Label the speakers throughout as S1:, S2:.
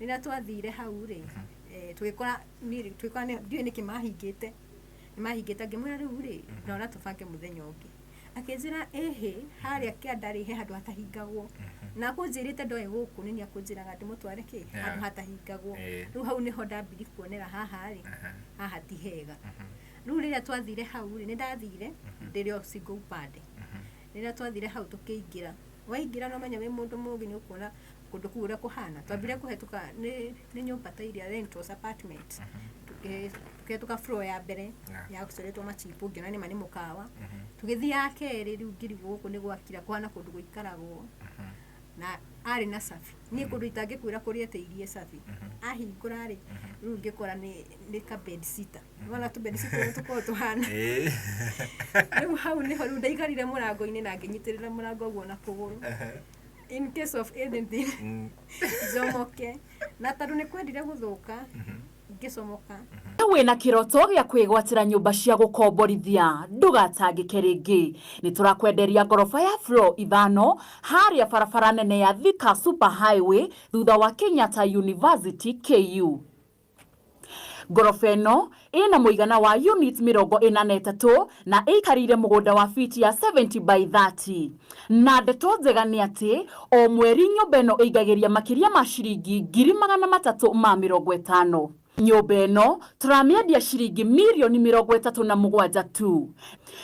S1: Rĩrĩa twathire hau rĩ, tũgĩkora niĩ tũgĩkora ndiũĩ nĩkĩ mahingĩte, nĩ mahingĩte. Ngĩmwĩra, rĩu rĩ, ndona tũbange mũthenya ũngĩ. Akĩnjĩra ĩhĩ, harĩa kĩanda rĩ, he handũ hatahingagwo, na akũnjĩrĩte ndoĩ gũkũ nĩ akũnjĩraga ndĩmũtware kĩ handũ hatahingagwo. Rĩu hau nĩho ndambiri kuonera haha rĩ, haha ti hega. Rĩu rĩrĩa twathire hau rĩ, nĩ ndathire ndĩrĩ o single upande. Rĩrĩa twathire hau tũkĩingĩra, waingĩra no menya wĩ mũndũ mũgĩ, nĩ ũkuona kũndũ kũu ũrĩa kũhana. Twambire kũhetũka nĩ nyũmba ta iria rentals apartment. Tũkĩhetũka floor ya mbere yacoretwo machipu, ngĩona nĩma nĩ mũkawa. Tũgĩthiĩ ya kerĩ, rĩu ngĩrigwo gũkũ nĩ gwakira kũhana kũndũ gũikaragwo, na arĩ na cabi. Niĩ kũndũ itangĩkwĩra kũrĩa etĩirie cabi, ahingũra rĩ, rĩu ngĩkora nĩ ka bed sitter. Wona tũ bed sitter ũrĩa tũkoragwo tũhana. Rĩu hau nĩho rĩu ndaikarire mũrango-inĩ na ngĩnyitĩrĩra mũrango ũguo na kũgũrũ in case of anything, njomoke, na tondũ nĩ kwendire gũthũka, ngĩcomoka.
S2: Wĩna kĩroto gĩa kwĩgwatĩra nyũmba cia gũkomborithia, ndũgatangĩke rĩngĩ. Nĩ tũrakwenderia ngoroba ya floor 5 harĩa barabara nene ya Thika Super Highway, thutha wa Kenyatta University, KU. Ngoroba ĩno ĩna mũigana wa units 43 na ĩikarĩire mũgũnda wa fiti ya 70 by 30. Na ndeto njega nĩ atĩ o mweri nyũmba ĩno ĩingagĩria makĩria ma ciringi 350,000. Nyũmba ĩno tũramĩendia ciringi mirioni 37 tu.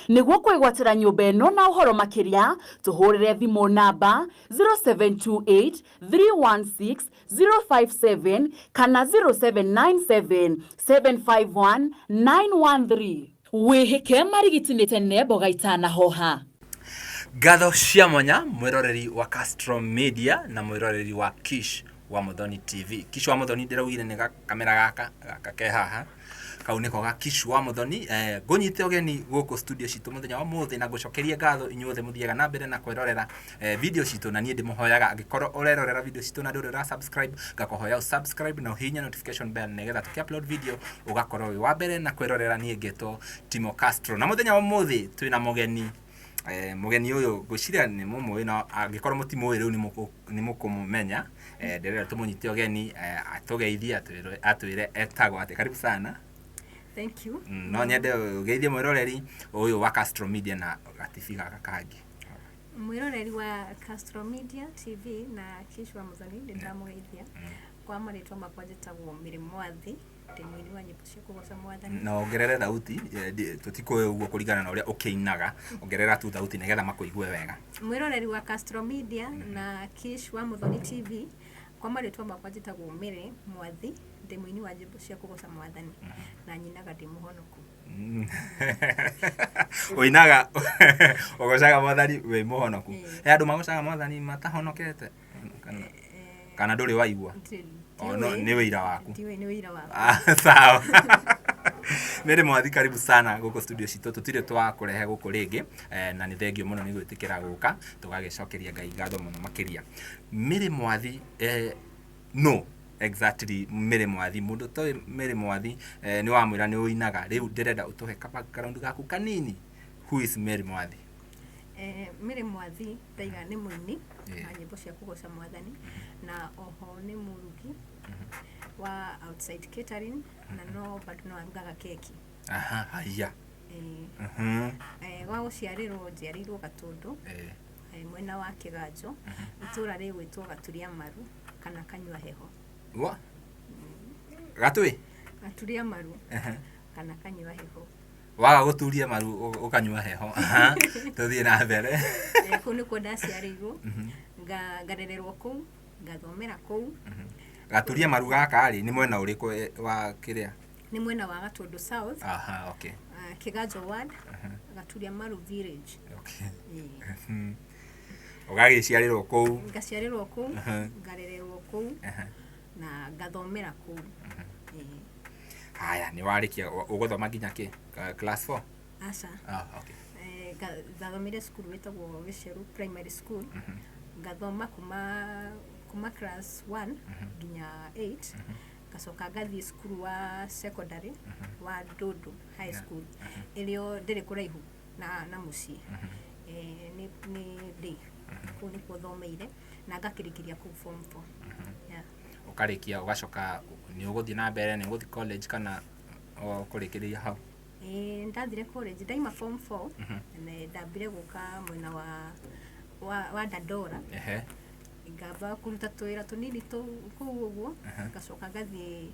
S2: Nĩguo kwĩgwatĩra nyũmba ĩno na ũhoro makĩria, tũhũrĩre thimũ namba 0728 316 057 kana 0797 751 913. Wĩhĩke marigiti nĩ tene mboga itanahoha.
S3: Ngatho cia mwanya mwĩroreri wa Castro Media na mwĩroreri wa Kish wa Muthoni TV. Kish wa Muthoni ndĩraugire nĩ kamera gaka gaka ke haha, kau nĩko ga Kish wa Muthoni. Ngũnyite ũgeni gũkũ studio citũ mũthenya wa ũmũthĩ na ngũcokerie ngatho inyuothe mũthiaga na mbere na kwĩrorera video citũ. Na niĩ ndĩmũhoyaga, angĩkorwo ũrerorera video citũ na ndũrĩ ũra subscribe, ngakũhoya subscribe na ũhihinye notification bell, nĩgetha tũkĩ upload video ũgakorwo wĩ wa mbere na kwĩrorera. Niĩ ngetwo Timo Castro, na mũthenya wa ũmũthĩ twĩna mũgeni. Mũgeni ũyũ ngwĩciria nĩ mũmũĩ, no angĩkorwo mũtimũĩ rĩu nĩ mũkũmũmenya. Ndĩrenda tũmũnyite ũgeni, atũgeithie, atwĩre etagwo atĩa. Karibu sana.
S1: Thank you.
S3: No nyende ũgeithie mwĩroreri ũyũ wa Castro Media na gatibi gaka kangĩ.
S1: Mwĩroreri wa Castro Media TV na Kish wa Muthoni, nĩ ndamũgeithia. Kwa marĩtwa makwa njĩtagwo Mary Mwathi, ndĩ mũini wa nyĩmbo cia kũgoca Mwathani.
S3: Na ongerere thauti, tũtikũĩ ũguo kũringana na ũrĩa ũkĩinaga. Ongerera tu thauti nĩgetha makũigue wega.
S1: Mwĩroreri wa Castro Media na Kish wa Muthoni TV, kwa marĩtwa makwa njĩtagwo Mary Mwathi, ndĩ mũini wa nyĩmbo cia kũgoca Mwathani na nyinaga ndĩ mũhonoku.
S3: Ũinaga ũgocaga Mwathani wĩ mũhonoku? He andũ magocaga Mwathani matahonokete kana ndũrĩ waigua? Oh, no, nĩ wĩira waku.
S1: Ndiũĩ, nĩ wĩira wakwa.
S3: Ah, sawa. Mary Mwathi, karibu sana gũkũ studio citũ. Tũtirĩ twakũrehe gũkũ rĩngĩ, na nĩ thengio mũno nĩ gwĩtĩkĩra gũka. Tũgagĩcokeria Ngai ngatho mũno makĩria. Mary Mwathi, no exactly Mary Mwathi, mũndũ ũtoĩ Mary Mwathi, nĩ wamwĩra nĩ ũinaga. Rĩu ndĩrenda ũtũhe ka background gaku kanini. Who is Mary Mwathi?
S1: Mary Mwathi ndaiga nĩ mũini wa nyĩmbo cia kũgoca Mwathani, na oho nĩ mũrugi wa outside catering, na no bado no arugaga keki.
S3: Aha, haya.
S1: Gwa gũciarĩrwo njiarĩirwo Gatũndũ, mwena wa Kĩganjo, itũũra rĩgwĩtwo Gaturia Maru kana Kanyua Heho.
S3: Wa gatwĩ
S1: Gaturia Maru kana Kanyua Heho.
S3: Waga gũturia maru ũkanyua heho. Aha, tũthiĩ na mbere.
S1: Kũu nĩkuo ndaciarĩirwo, ngarererwo kũu, ngathomera kũu.
S3: Gaturia Maru gaka rĩ, nĩ mwena ũrĩkũ wa kĩrĩa?
S1: Nĩ mwena wa Gatũndũ South.
S3: Aha, okay.
S1: Kĩganjo ward, Gaturia Maru village.
S3: Ũgagĩciarĩrwo kũu?
S1: Ngaciarĩrwo kũu, ngarererwo kũu na ngathomera kũu.
S3: Haya, nĩ warĩkia ũgũthoma nginya kĩ? Class 4?
S1: Aca.
S3: Ah, okay.
S1: Ndathomire cukuru wĩtagwo Gĩceru Primary School, ngathoma kuma class 1 nginya 8, ngacoka ngathiĩ cukuru wa secondary wa Ndũndũ High School, ĩrĩa ndĩrĩ kũraihu na mũciĩ. Nĩ ndĩ kũu nĩkuo thomeire na ngakĩrĩkĩria kũu form 4. Yeah.
S3: Ũkarĩkia ũgacoka nĩ ũgũthiĩ na mbere, nĩ ũgũthiĩ college kana ũkũrĩkĩrĩria hau?
S1: Ĩĩ, ndathire college ndaima form 4 na ndambire gũka mwena wa Dandora. Ngamba kũruta tũwĩra tũnini kũu ũguo, ngacoka ngathiĩ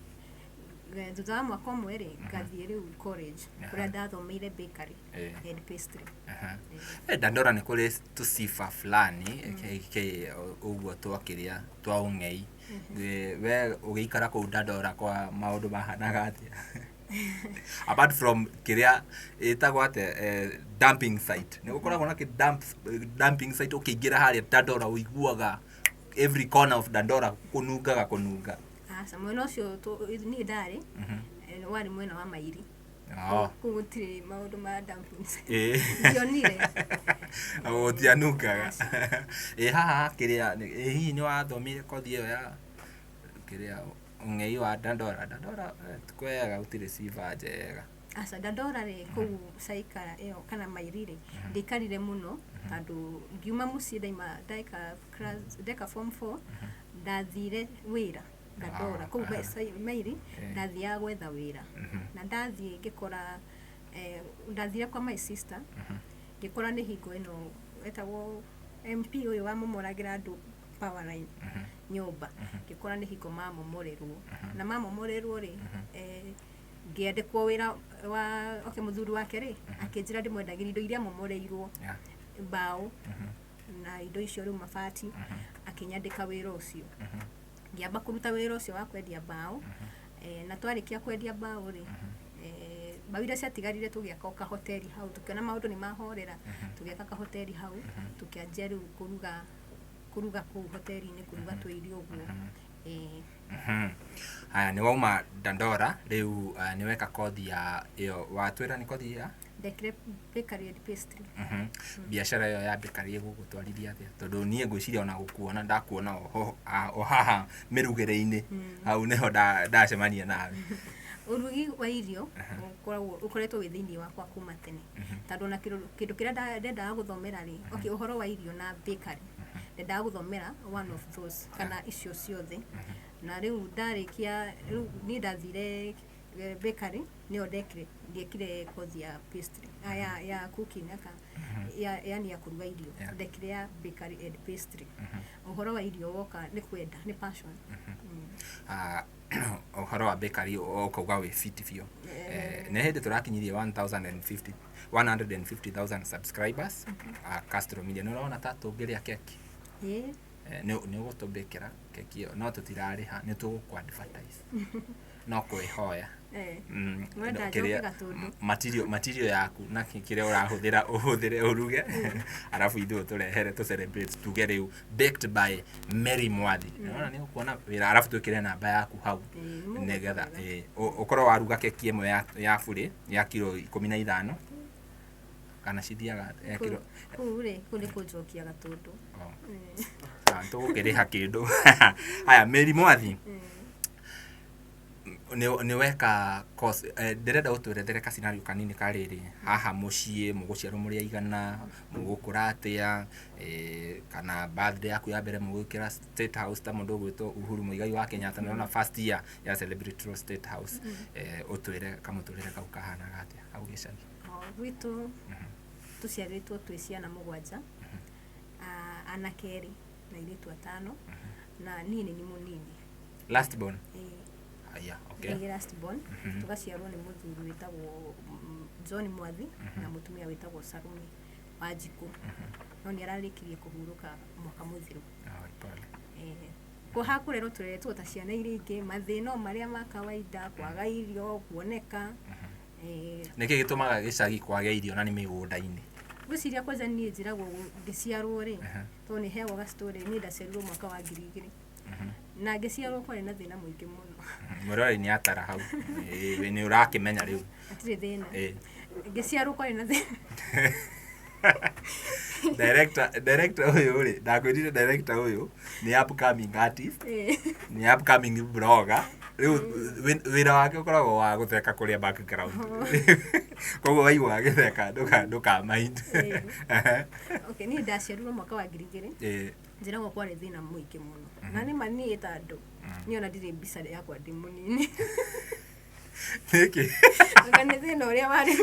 S1: thutha wa mwaka ũmwe rĩ, ngathiĩ rĩu college kũrĩa ndathomeire bakery and pastry.
S3: Dandora nĩ kũrĩ tũciba fulani ũguo twakĩrĩa twa ũng'ei. We ũgĩikara kũu Dandora kwa maũndũ mahanaga atĩa? Apart from kĩrĩa ĩtagwo atĩa, dumping site. Nĩ gũkoragwo na dumping site ũkĩingĩra harĩa Dandora ũiguaga every corner of Dandora kũnungaga kũnunga.
S1: Aca, mwena ũcio niĩ ndarĩ warĩ mwena wa Mairi. Kũu gũtirĩ maũndũ ma dumping site. Ndionire.
S3: Gũtianungaga. Ĩ haha kĩrĩa, ĩ hihi nĩ wathomire kothi ĩyo ya kĩrĩa ũng'ei wa Dandora? Dandora ti kwega, gũtirĩ ciba njega.
S1: Aca, Dandora rĩ, kũu Caikara ĩyo kana Mairi rĩ, ndiaikarire mũno tondũ ngiuma mũciĩ ndaima ndeka class, ndeka form 4 ndathire wĩra Dandora kũu Mairi, ndathiaga gwetha wĩra na ndathiĩ ngĩkora, ndathire kwa my sister ngĩkora nĩ hingo ĩno etagwo MP ũyũ wamomoragĩra andũ power line nyũmba, ngĩkora nĩ hingo mamomorerwo na mamomorerwo rĩ, ngĩandĩkwo wĩra wa okay, mũthuri wake rĩ akĩnjĩra ndĩmwendagĩrie indo iria amomoreirwo, mbaũ na indo icio rĩu mabati, akĩnyandĩka wĩra ũcio. Ngĩamba kũruta wĩra ũcio wa kwendia mbaũ, na twarĩkia kwendia mbaũ rĩ, mbaũ iria ciatigarire tũgĩaka o kahoteri hau, tũkĩona maũndũ nĩ mahorera, tũgĩaka kahoteri hau, tũkĩanjia rĩu kũruga kũu hoteri-inĩ, kũruga tũirio ũguo.
S3: Haya, nĩ wauma Dandora rĩu, nĩ weka kothi ya ĩyo watwĩra nĩ kothi ya?
S1: Ndekire bakery and pastry.
S3: Biacara ĩyo ya bakery ĩgũgũtwarithia atĩa? Tondũ niĩ ngwĩciria ona gũkuona ndakuona o haha mĩrugĩre-inĩ, hau nĩho ndacemania nawe.
S1: Ũrugi wa irio ũkoragwo ũkoretwo wĩ thĩiniĩ wakwa kuma tene, tondũ ona kĩndũ kĩrĩa ndendaga gũthomera rĩ, okay, ũhoro wa irio na bakery ndendaga gũthomera one of those kana icio ciothe. Na rĩu ndarĩkia, rĩu niĩ ndathire bakery nĩyo ndekire, ndiekire kothi ya pastry, ya cooking aka ya, yani ya kũruga irio. Ndekire ya bakery and pastry. Ũhoro wa irio woka nĩ kwenda, nĩ passion.
S3: Ũhoro wa bakery ũkauga wĩ fit biũ. Nĩ hĩndĩ tũrakinyirie 1050 150,000 subscribers a Castro Media. Nĩ ũrona ta tũngĩrĩa keki?
S1: Ĩĩ.
S3: Nĩ ũgũtũbĩkĩra keki ĩyo, no tũtirarĩha, nĩ tũgũkũ advertise. No kwĩhoya.
S1: Mwenda
S3: Kĩrĩa
S1: njoke Gatũndũ.
S3: Material yaku na kĩrĩa ũrahũthĩra ũhũthĩre ũruge, arabu ithuĩ ũtũrehere tũ celebrate, tuge rĩu baked by Mary Mwathi. Nĩwona nĩ ũkuona wĩra, arabu twĩkĩre namba yaku hau.
S1: Ĩĩ, nĩ
S3: Nĩgetha,
S1: mũgũka.
S3: Ũkorwo waruga keki ĩmwe ya burĩ ya kiro 15 kana cithiaga ya kiro
S1: Kũu rĩ, kũu nĩ kũnjokia Gatũndũ.
S3: Oh. Tũgũkĩrĩha kĩndũ. Haya, Mary Mwathi. Nĩ weka course, ndĩrenda ũtwerethere ka scenario kanini ka rĩrĩ haha mũciĩ, mũgũciarwo mũrĩ aigana, mũgũkũra atĩa, kana birthday yaku ya mbere mũgĩkĩra State House ta mũndũ ũgwĩtwo Uhuru Muigai wa Kenyatta, nĩũrona first year ya celebrate State House. Ũtwĩre kamũtũrĩre kau kahanaga atĩa hau gĩcagi?
S1: Gwitũ tũciarĩtwo twĩ ciana 7, anake erĩ na airĩtu 5, na niĩ nĩ niĩ mũnini.
S3: Last born?
S1: Ĩĩ.
S3: Aya, okay.
S1: Nĩ last born. Tũgaciarwo nĩ mũthuri wĩtagwo John Mwathi na mũtumia wĩtagwo Salome Wanjikũ. No nĩ ararĩkirie kũhurũka mwaka mũthiru.
S3: Pole.
S1: Kũrerwo tũreretwo ta ciana iria ingĩ, mathĩna o marĩa ma kawaida, kwaga irio, kuoneka.
S3: Nĩkĩ gĩtũmaga gĩcagi kwage irio na nĩ mĩgũnda-inĩ?
S1: Ngwĩciria kwanja niĩ njĩragwo ngĩciarwo rĩ, tondũ nĩ heagwo ga story, niĩ ndaciarirwo mwaka wa ngiri igĩrĩ. Na ngĩciarwo kwarĩ na thĩna mũingĩ mũno.
S3: Mwĩroreri nĩ atara hau. Nĩ ũrakĩmenya rĩu.
S1: Hatirĩ thĩna. Ngĩciarwo kwarĩ na thĩna.
S3: Director ũyũ rĩ, ndakwĩrire director ũyũ nĩ upcoming artist, nĩ upcoming blogger. Rĩu wĩra wake ũkoragwo wa gũtheka kũrĩa background. Koguo waigua agĩtheka ndũka mind.
S1: Okay, niĩ ndaciarirwo mwaka wa ngiri igĩrĩ. Njĩragwo kwarĩ thĩna mũingĩ mũno. Na nĩ ma niĩ ta andũ Niĩ ona ndirĩ mbica yakwa ndĩ mũnini.
S3: Nĩkĩ?
S1: Anga nĩ thĩna ũrĩa warĩ.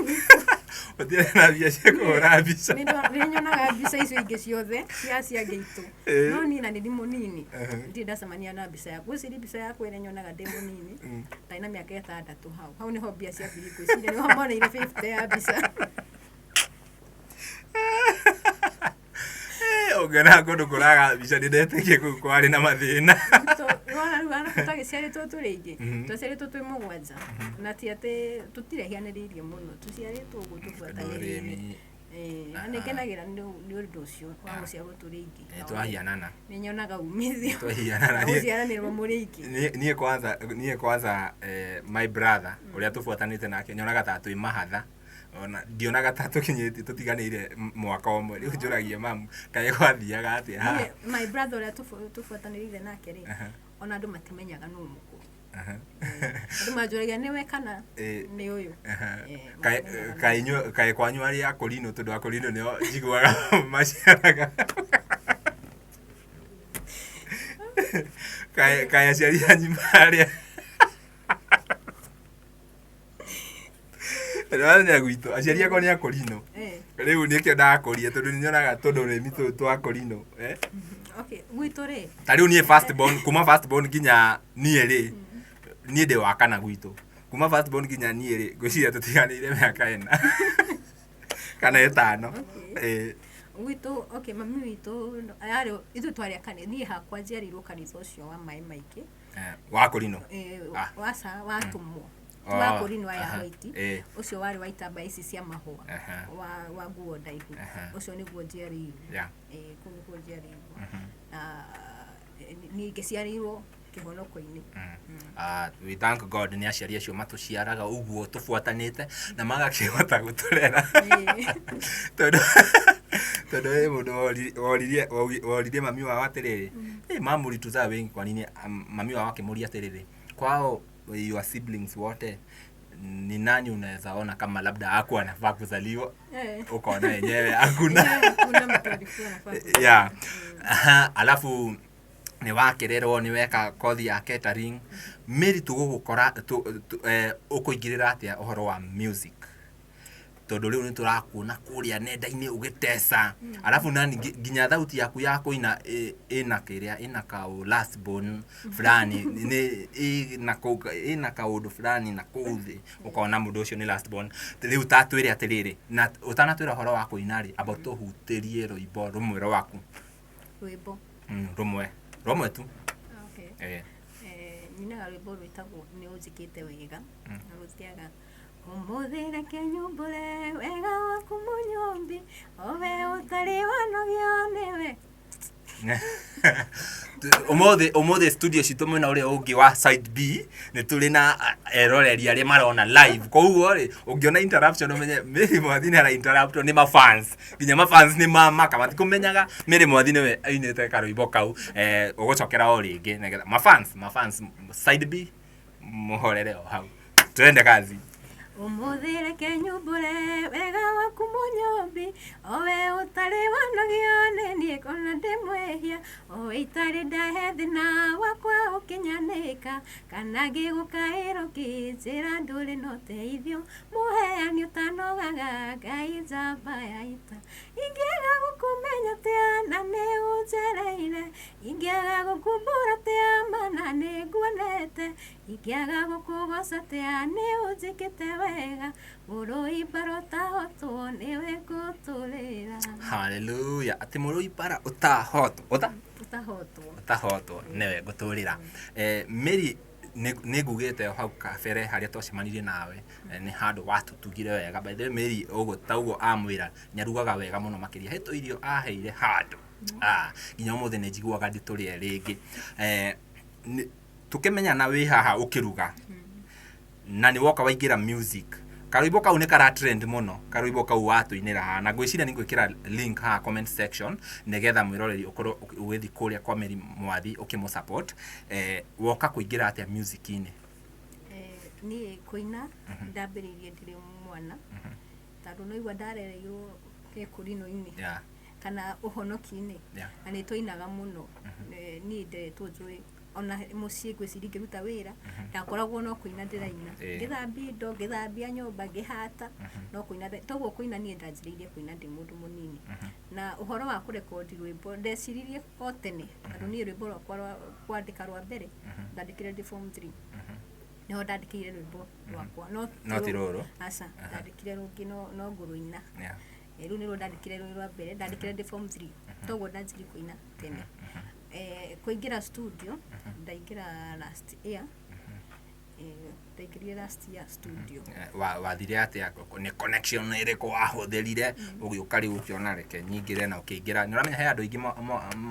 S3: Ũtirĩ na mbia cia kũhũra mbica.
S1: Nĩ nyonaga mbica icio ingĩ ciothe cia acio angĩ aitũ. No niĩ na nĩ ndĩ mũnini. Ndirĩ ndacemania na mbica yakwa. Ngwĩciria mbica yakwa ĩrĩa nyonaga ndĩ mũnini, ndarĩ na mĩaka 6 hau. Hau nĩho mbia ciambirie ngwĩciria nĩho moneire 50 ya mbica.
S3: Ũngĩona kũndũ kũraga mbica nĩ ndetĩkia kũu kwarĩ na mathĩna.
S1: Wona rĩu arabu twagĩciarĩtwo tũrĩ aingĩ, twaciarĩtwo twĩ 7, na ti atĩ tũtirehanĩrĩirie mũno, tũciarĩtwo ũguo tũbuatanĩrĩire. Na nĩ ngenagĩra nĩ ũndũ ũcio wa gũciarwo tũrĩ aingĩ.
S3: Nĩ twahianana.
S1: Nĩ nyonaga umithio.
S3: Twahianana.
S1: Wa gũciaranĩrwo mũrĩ aingĩ.
S3: Niĩ kwanza my brother ũrĩa tũbuatanĩte nake nyonaga ta twĩ mahatha, ona ndionaga ta tũkinyĩtie tũtiganĩire mwaka ũmwe. Rĩu njũragia mamu, kaĩ gwathiaga atĩa haha?
S1: Niĩ, my brother ũrĩa tũbuatanĩrĩire nake rĩ, ona andũ matimenyaga nũ mũkũrũ. Andũ manjũragia nĩwe kana nĩ ũyũ. Matimenyaga nũ.
S3: Kaĩ kwanyu arĩ akũrinũ? Tondũ akũrinũ nĩo njiguaga maciaraga. Kaĩ aciari anyu marĩa nĩwamenya gwitũ aciari akwa nĩ akũrinũ. Rĩu nĩkĩo ndakũria, tondũ nĩ nyonaga tondũ rĩmi tũu twa kũrinũ, eh?
S1: Okay, gwitũ rĩ,
S3: Ta rĩu niĩ first born, kuma first born nginya niĩ rĩ, niĩ ndĩ wa kana gwitũ. Kuma first born nginya niĩ rĩ, ngwĩciria tũtiganĩire mĩaka 4 kana 5.
S1: Gwitũ, okay, mami witũ yarĩ ithuĩ twarĩ a kanitha. Niĩ hakwa njiarĩirwo kanitha ũcio wa maĩ maingĩ.
S3: Wa kũrinũ?
S1: Ah. Waca watũmwo. Wa kũrinũ aya white. Ũcio warĩ wa itambaya ici cia mahũa. Wa nguo ndaihu. Ũcio nĩguo njiarĩirwo. Kũu nĩkuo njiarĩirwo. Na niĩ ngĩciarĩirwo kĩhonoko-inĩ.
S3: Ah, we thank God nĩ aciari acio matũciaraga ũguo tũbuatanĩte na magakĩhota gũtũrera, tondũ he mũndũ woririe mami wao atĩrĩrĩ, "Hey, mama, ulituzaa wengi kwa nini?" Mami wao akĩmũria atĩrĩrĩ, "Kwao your siblings wote ni nani unaweza ona kama labda hakuwa anafaa kuzaliwa?" Ukaona yenyewe hakuna.
S1: Yenyewe hakuna mtu alikuwa anafaa kuzaliwa.
S3: Yeah. Aha, alafu nĩ wakĩrerwo, nĩ weka kothi ya catering. Mary, tũgũgũkora ũkũingĩrĩra atĩa ũhoro wa music? Tondũ rĩu nĩ tũrakuona kũrĩa nenda-inĩ ũgĩteca, alafu na ningĩ nginya thauti yaku ya kũina ĩna kĩrĩa, ĩna kaũ last born fulani, nĩ ĩna kaũndũ fulani na kũu thĩ, ũkona mũndũ ũcio nĩ last born. Rĩu ta twĩre atĩrĩrĩ, na ũtanatwĩra ũhoro wa kũina rĩ, amba tũhutĩrie rwĩmbo rũmwe rwaku.
S1: Rwĩmbo?
S3: Rũmwe rũmwe tu.
S1: Okay.
S3: Eh.
S1: Nyinaga rwĩmbo rwĩtagwo "Nĩ Ũnjĩkĩte Wega", na rũthiaga, "Ũmũthĩ reke nyumbũre wega waku mũnyũmbi, owe ũtarĩ wanogio nĩwe."
S3: Ũmũthĩ studio citũ mwena ũrĩa ũngĩ wa side B nĩ tũrĩ na eroreri arĩa marona live. Koguo rĩ, ũngĩona interruption ũmenye Mary Mwathi nĩ ara interrupt nĩ mafans. Nginya mafans nĩ mamaka matikũmenyaga Mary Mwathi nĩwe ainĩte karwĩmbo kau. Ũgũcokera o rĩngĩ nĩgetha mafans side B mũhorere o hau. Twende kazi.
S1: "Ũmũthĩ reke nyumbũre wega waku mũnyũmbi, owe ũtarĩ wanogio nĩ niĩ ona ndĩ mwĩhia, owe itarĩ ndahe thĩna wakwa ũkĩnyanĩka, kana ngĩgũkaĩra ũkĩnjĩra ndũrĩ na ũteithio, mũheani ũtanogaga, Ngai njamba ya ita. Ingĩaga gũkũmenya atĩa na nĩ ũnjereire? Ingĩaga gũkumbũra atĩa mana nĩ nguonete? Ingĩaga gũkũgoca atĩa nĩ ũnjĩkĩte wega? Mũrũi mbara ũtahotwo nĩwe ngũtũrĩra."
S3: Haleluya! Atĩ mũrũi bara ũtahotwo ũta
S1: Ũtahotwo.
S3: Ũtahotwo nĩwe ngũtũrĩra. Mary, nĩ ngugĩte hau kabere harĩa twacemanirie nawe, nĩ handũ watũtugire wega. By the way, Mary ũguo ta ũguo amwĩra nĩ arugaga wega mũno makĩria. He tũirio aheire handũ, ah, nginya ũmũthĩ nĩ njiguaga nditũrĩe rĩngĩ. Tũkĩmenyana wĩ haha ũkĩruga na nĩ woka waingĩra music. Karwĩmbo kau nĩ kara trend mũno, karwĩmbo kau watũinĩra haha, na ngwĩciria nĩ ngwĩkĩra link haha comment section nĩgetha mwĩroreri ũkorwo ũgĩthiĩ kũrĩa kwa Mary Mwathi ũkĩmũ support. Woka kũingĩra atĩa music-inĩ?
S1: Niĩ kũina ndambĩrĩirie ndĩrĩ mwana, tondũ no igua ndarereirwo gĩkũrinũ-inĩ kana ũhonoki-inĩ, na nĩ twainaga mũno. Niĩ nderetwo njũĩ Ona mũciĩ ngwĩciria ngĩruta wĩra ndakoragwo no kũina ndĩraina, ngĩthambia indo, ngĩthambia nyũmba, ngĩhata, no kũina. Toguo kũina niĩ ndanjĩrĩirie kũina ndĩ mũndũ mũnini. Na ũhoro wa kũrekondi rwĩmbo ndeciririe o tene, tondũ niĩ rwĩmbo rwakwa rwa kwandĩka rwa mbere ndandĩkire ndĩ form 3, nĩho ndandĩkĩire rwĩmbo rwakwa. No
S3: No ti rũrũ?
S1: Aca, ndandĩkire rũngĩ, no ngũrũina. Rĩu nĩruo ndandĩkire rwĩ rwa mbere, ndandĩkire ndĩ form 3, toguo ndanjirie kũina tene. Kũingĩra studio ndaingĩra last year. Ndaingĩrire last year studio.
S3: Wathire atĩa? Nĩ connection ĩrĩkũ wahũthĩrire ũgĩũka rĩu ũkĩona reke nyingĩre na ũkĩingĩra? Nĩ ũramenya he andũ aingĩ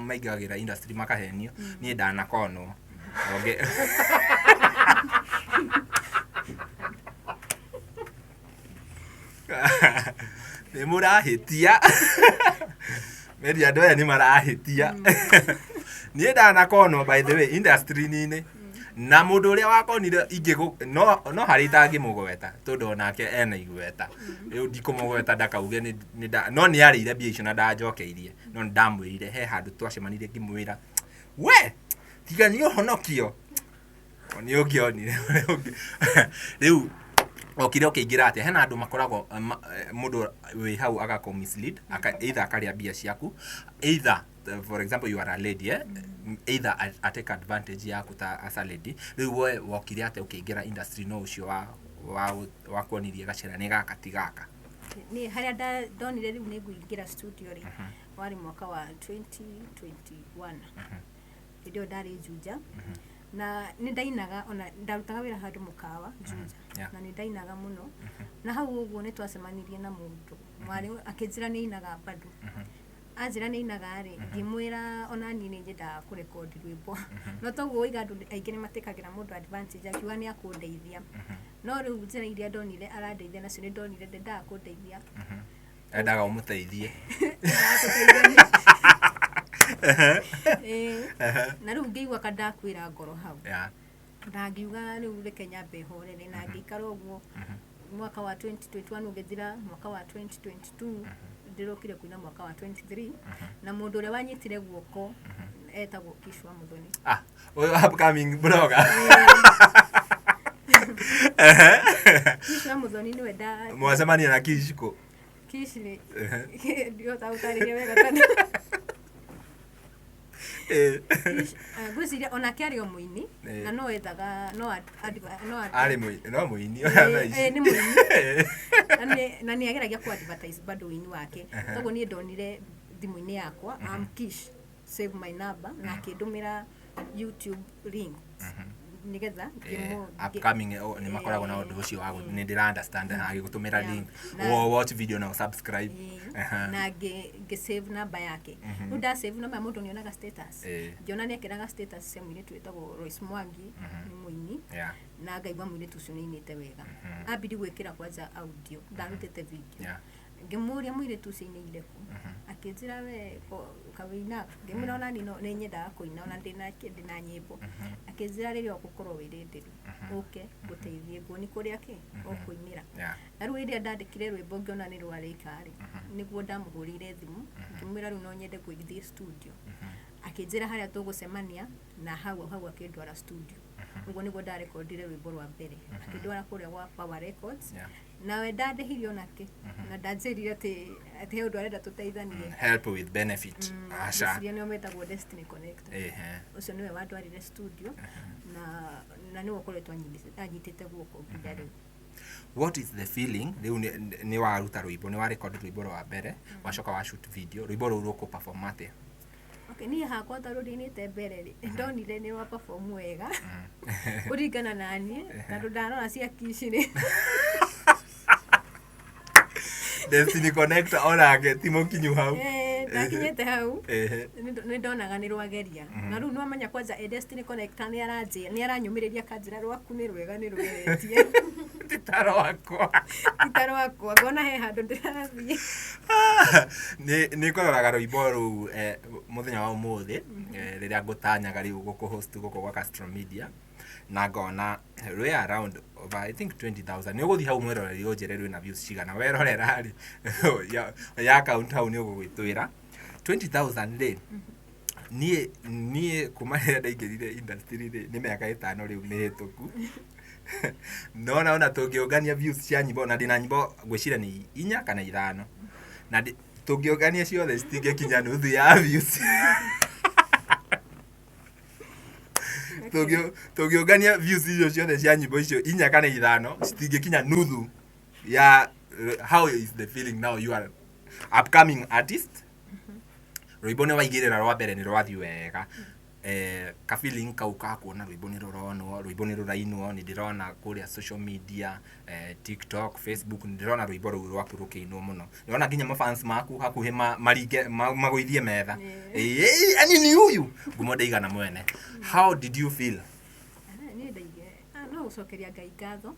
S3: maingagĩra industry makahenio. Niĩ ndanakonwo. Nĩ mũrahĩtia meri, andũ aya nĩ marahĩtia. Niĩ ndanakonwo, by the way, industry-inĩ na mũndũ ũrĩa wakonire ingĩ no harĩ itangĩmũgweta, tondũ onake ena igweta. Rĩu ndikũmũgweta ndakauge no nĩ arĩire mbia icio na ndanjokeirie. No nĩ ndamwĩrire he handũ twacemanirie, ngĩmwĩra, "We tiga nĩ ũhonokio nĩ ũngĩonire." Rĩu okire ũkĩingĩra atĩa? Hena andũ makoragwo mũndũ wĩ hau agakũ mislead, either akarĩa mbia ciaku, either for example you are a lady, either a take advantage yaku ta as a lady. Rĩu we wokire atĩa ũkĩingĩra industry? No ũcio wa kuonirie gacĩra nĩ gaka ti gaka?
S1: Niĩ harĩa ndonire rĩu nĩ ngũingĩra studio rĩ, warĩ mwaka wa 2021. Hĩndĩ ĩyo ndarĩ Juja na nĩ ndainaga, ona ndarutaga wĩra handũ mũkawa Juja. Na nĩ ndainaga mũno, na hau ũguo nĩ twacemanirie na mũndũ warĩ akĩnjĩra nĩ ainaga bado. Anjĩra nĩ ainaga rĩ, ngĩmwĩra ona niĩ nĩ nyendaga kũrekondi rwĩmbo, no toguo waiga andũ aingĩ nĩ matekagĩra mũndũ advantage. Akiuga nĩ akũndeithia, no rĩu njĩra iria ndonire arandeithia nacio, nĩ ndonire ndendaga kũndeithia.
S3: Endaga ũmũteithie.
S1: Endaga tũteithanie. Na rĩu ngĩigua ka ndakwĩra ngoro hau, na ngiuga rĩu reke nyambe horere, na ngĩikara ũguo. Mwaka wa 2021 ũgĩthira, mwaka wa 2022 ndĩrokire kuina, mwaka wa 23, na mũndũ ũrĩa wanyitire guoko etagwo Kishwa Muthoni.
S3: Ah, ũyũ upcoming blogger?
S1: Kishwa Muthoni nĩwe nda
S3: Mwacemania na Kishko?
S1: Kish nĩ ndihota gũtarĩria wega tondũ Kish, ngwĩciria onake arĩ o mũini. Na no ethaga no
S3: arĩ no mũini ona thaa ici.
S1: Nĩ mũini na nĩ ageragia ku advertise bado ũini wake. Toguo niĩ ndonire thimũ-inĩ yakwa, am Kish, save my number, na akĩndũmĩra YouTube link nĩgetha
S3: Upcoming nĩ makoragwo na ũndũ ũcio wa nĩ ndĩra understand, agĩgũtũmĩra link wo watch video na subscribe.
S1: Na ngĩ save namba yake. Rĩu nda save namba, mũndũ nĩonaga status. Ngĩona nĩ ekĩraga status cia mũirĩtu wĩtagwo Royce Mwangi, nĩ mũini, na ngaigua mũirĩtu ũcio nĩ ainĩte wega. Ambiri gwĩkĩra kwanja audio, ndarutĩte video. Ngĩmũria mũirĩtu ũcio ainĩire kũ, akĩnjĩra, "We kawĩinaga?" Ngĩmwĩra ona niĩ nĩ nyendaga kũina, ona ndĩna nyĩmbo. Akĩnjĩra, "Rĩrĩa ũgũkorwo wĩ ready ũke ngũteithie, nguoni kũrĩa kĩ ũkũinĩra." Na rĩu rĩrĩa ndandĩkire rwĩmbo ngĩona nĩ rwarĩka rĩ, nĩguo ndamũhũrĩire thimũ ngĩmwĩra rĩu no nyende gũthiĩ studio. Akĩnjĩra harĩa tũgũcemania, na hau hau akĩndwara studio. Ũguo nĩguo ndarekondire rwĩmbo rwa mbere, akĩndwara kũrĩa gwa Power Records. Nawe ndandĩhirie onake na ndanjĩrire atĩ he ũndũ arenda tũteithanie.
S3: Help with benefit, aca.
S1: Ngwĩciria nĩo metagwo Destiny Connect. Ũcio nĩwe wandwarire studio na nĩwe ũkoretwo anyitĩte guoko nginya rĩu.
S3: What is the feeling rĩu nĩ waruta rwĩmbo, nĩ wa record rwĩmbo rwa mbere, wacoka wa shoot video, rwĩmbo rũu rũkũ perform atĩa?
S1: Okay, niĩ hakwa tondũ ndinĩte mbere rĩ, ndonire nĩ rwa perform wega kũringana na niĩ, tondũ ndarora cia Kishi rĩ.
S3: Destiny Connect onake ti mũkinyu hau.
S1: Ndakinyĩte hau. Nĩ ndonaga nĩ rwageria, na rĩu nĩwamenya kwanja Destiny Connect nĩ aranjĩra, nĩ aranyũmĩrĩria, akanjĩra, "Rwaku nĩ rwega, nĩ rũgeretie."
S3: Ti ta rwakwa.
S1: Ti ta rwakwa, ngona he handũ ndĩrathiĩ.
S3: Nĩ ngũroraga rwĩmbo rũu mũthenya wa ũmũthĩ, rĩrĩa ngũtanyaga rĩu gũkũ host gũkũ gwa Castro Media, na ngona rwĩ around over, I think, 20,000. Nĩ ũgũthiĩ hau mwĩroreri ũnjĩre rwĩna views cigana. Werorera rĩ ya account hau nĩ ũgũgĩtwĩra 20,000 rĩ. Niĩ kuma rĩrĩa ndaingĩrire industry rĩ, nĩ mĩaka 5 rĩu mĩhĩtũku, nona ona tũngĩũngania views cia nyĩmbo, na ndĩna nyĩmbo ngwĩciria nĩ inya kana ithano, na tũngĩũngania ciothe citingĩkinya nuthu ya views. Tũngĩũngania views icio ciothe cia nyĩmbo icio inya kana ithano, citingĩkinya nuthu ya. How is the feeling now you are upcoming artist? Rwĩmbo nĩ waigĩrĩra rwa mbere, nĩ rwathiĩ wega, ka feeling kau ka kuona rwĩmbo nĩ rũronwo, rwĩmbo nĩ rũrainwo, nĩ ndĩrona kũrĩa social media, TikTok, Facebook, nĩ ndĩrona rwĩmbo rũu rwaku rũkĩinwo mũno, ndĩrona nginya mafans maku hakuhĩ maringe magũithie metha. Ĩĩ, anini huyu ngumo ndaigana mwene. How did you feel?
S1: Niĩ ndaige no gũcokeria Ngai ngatho,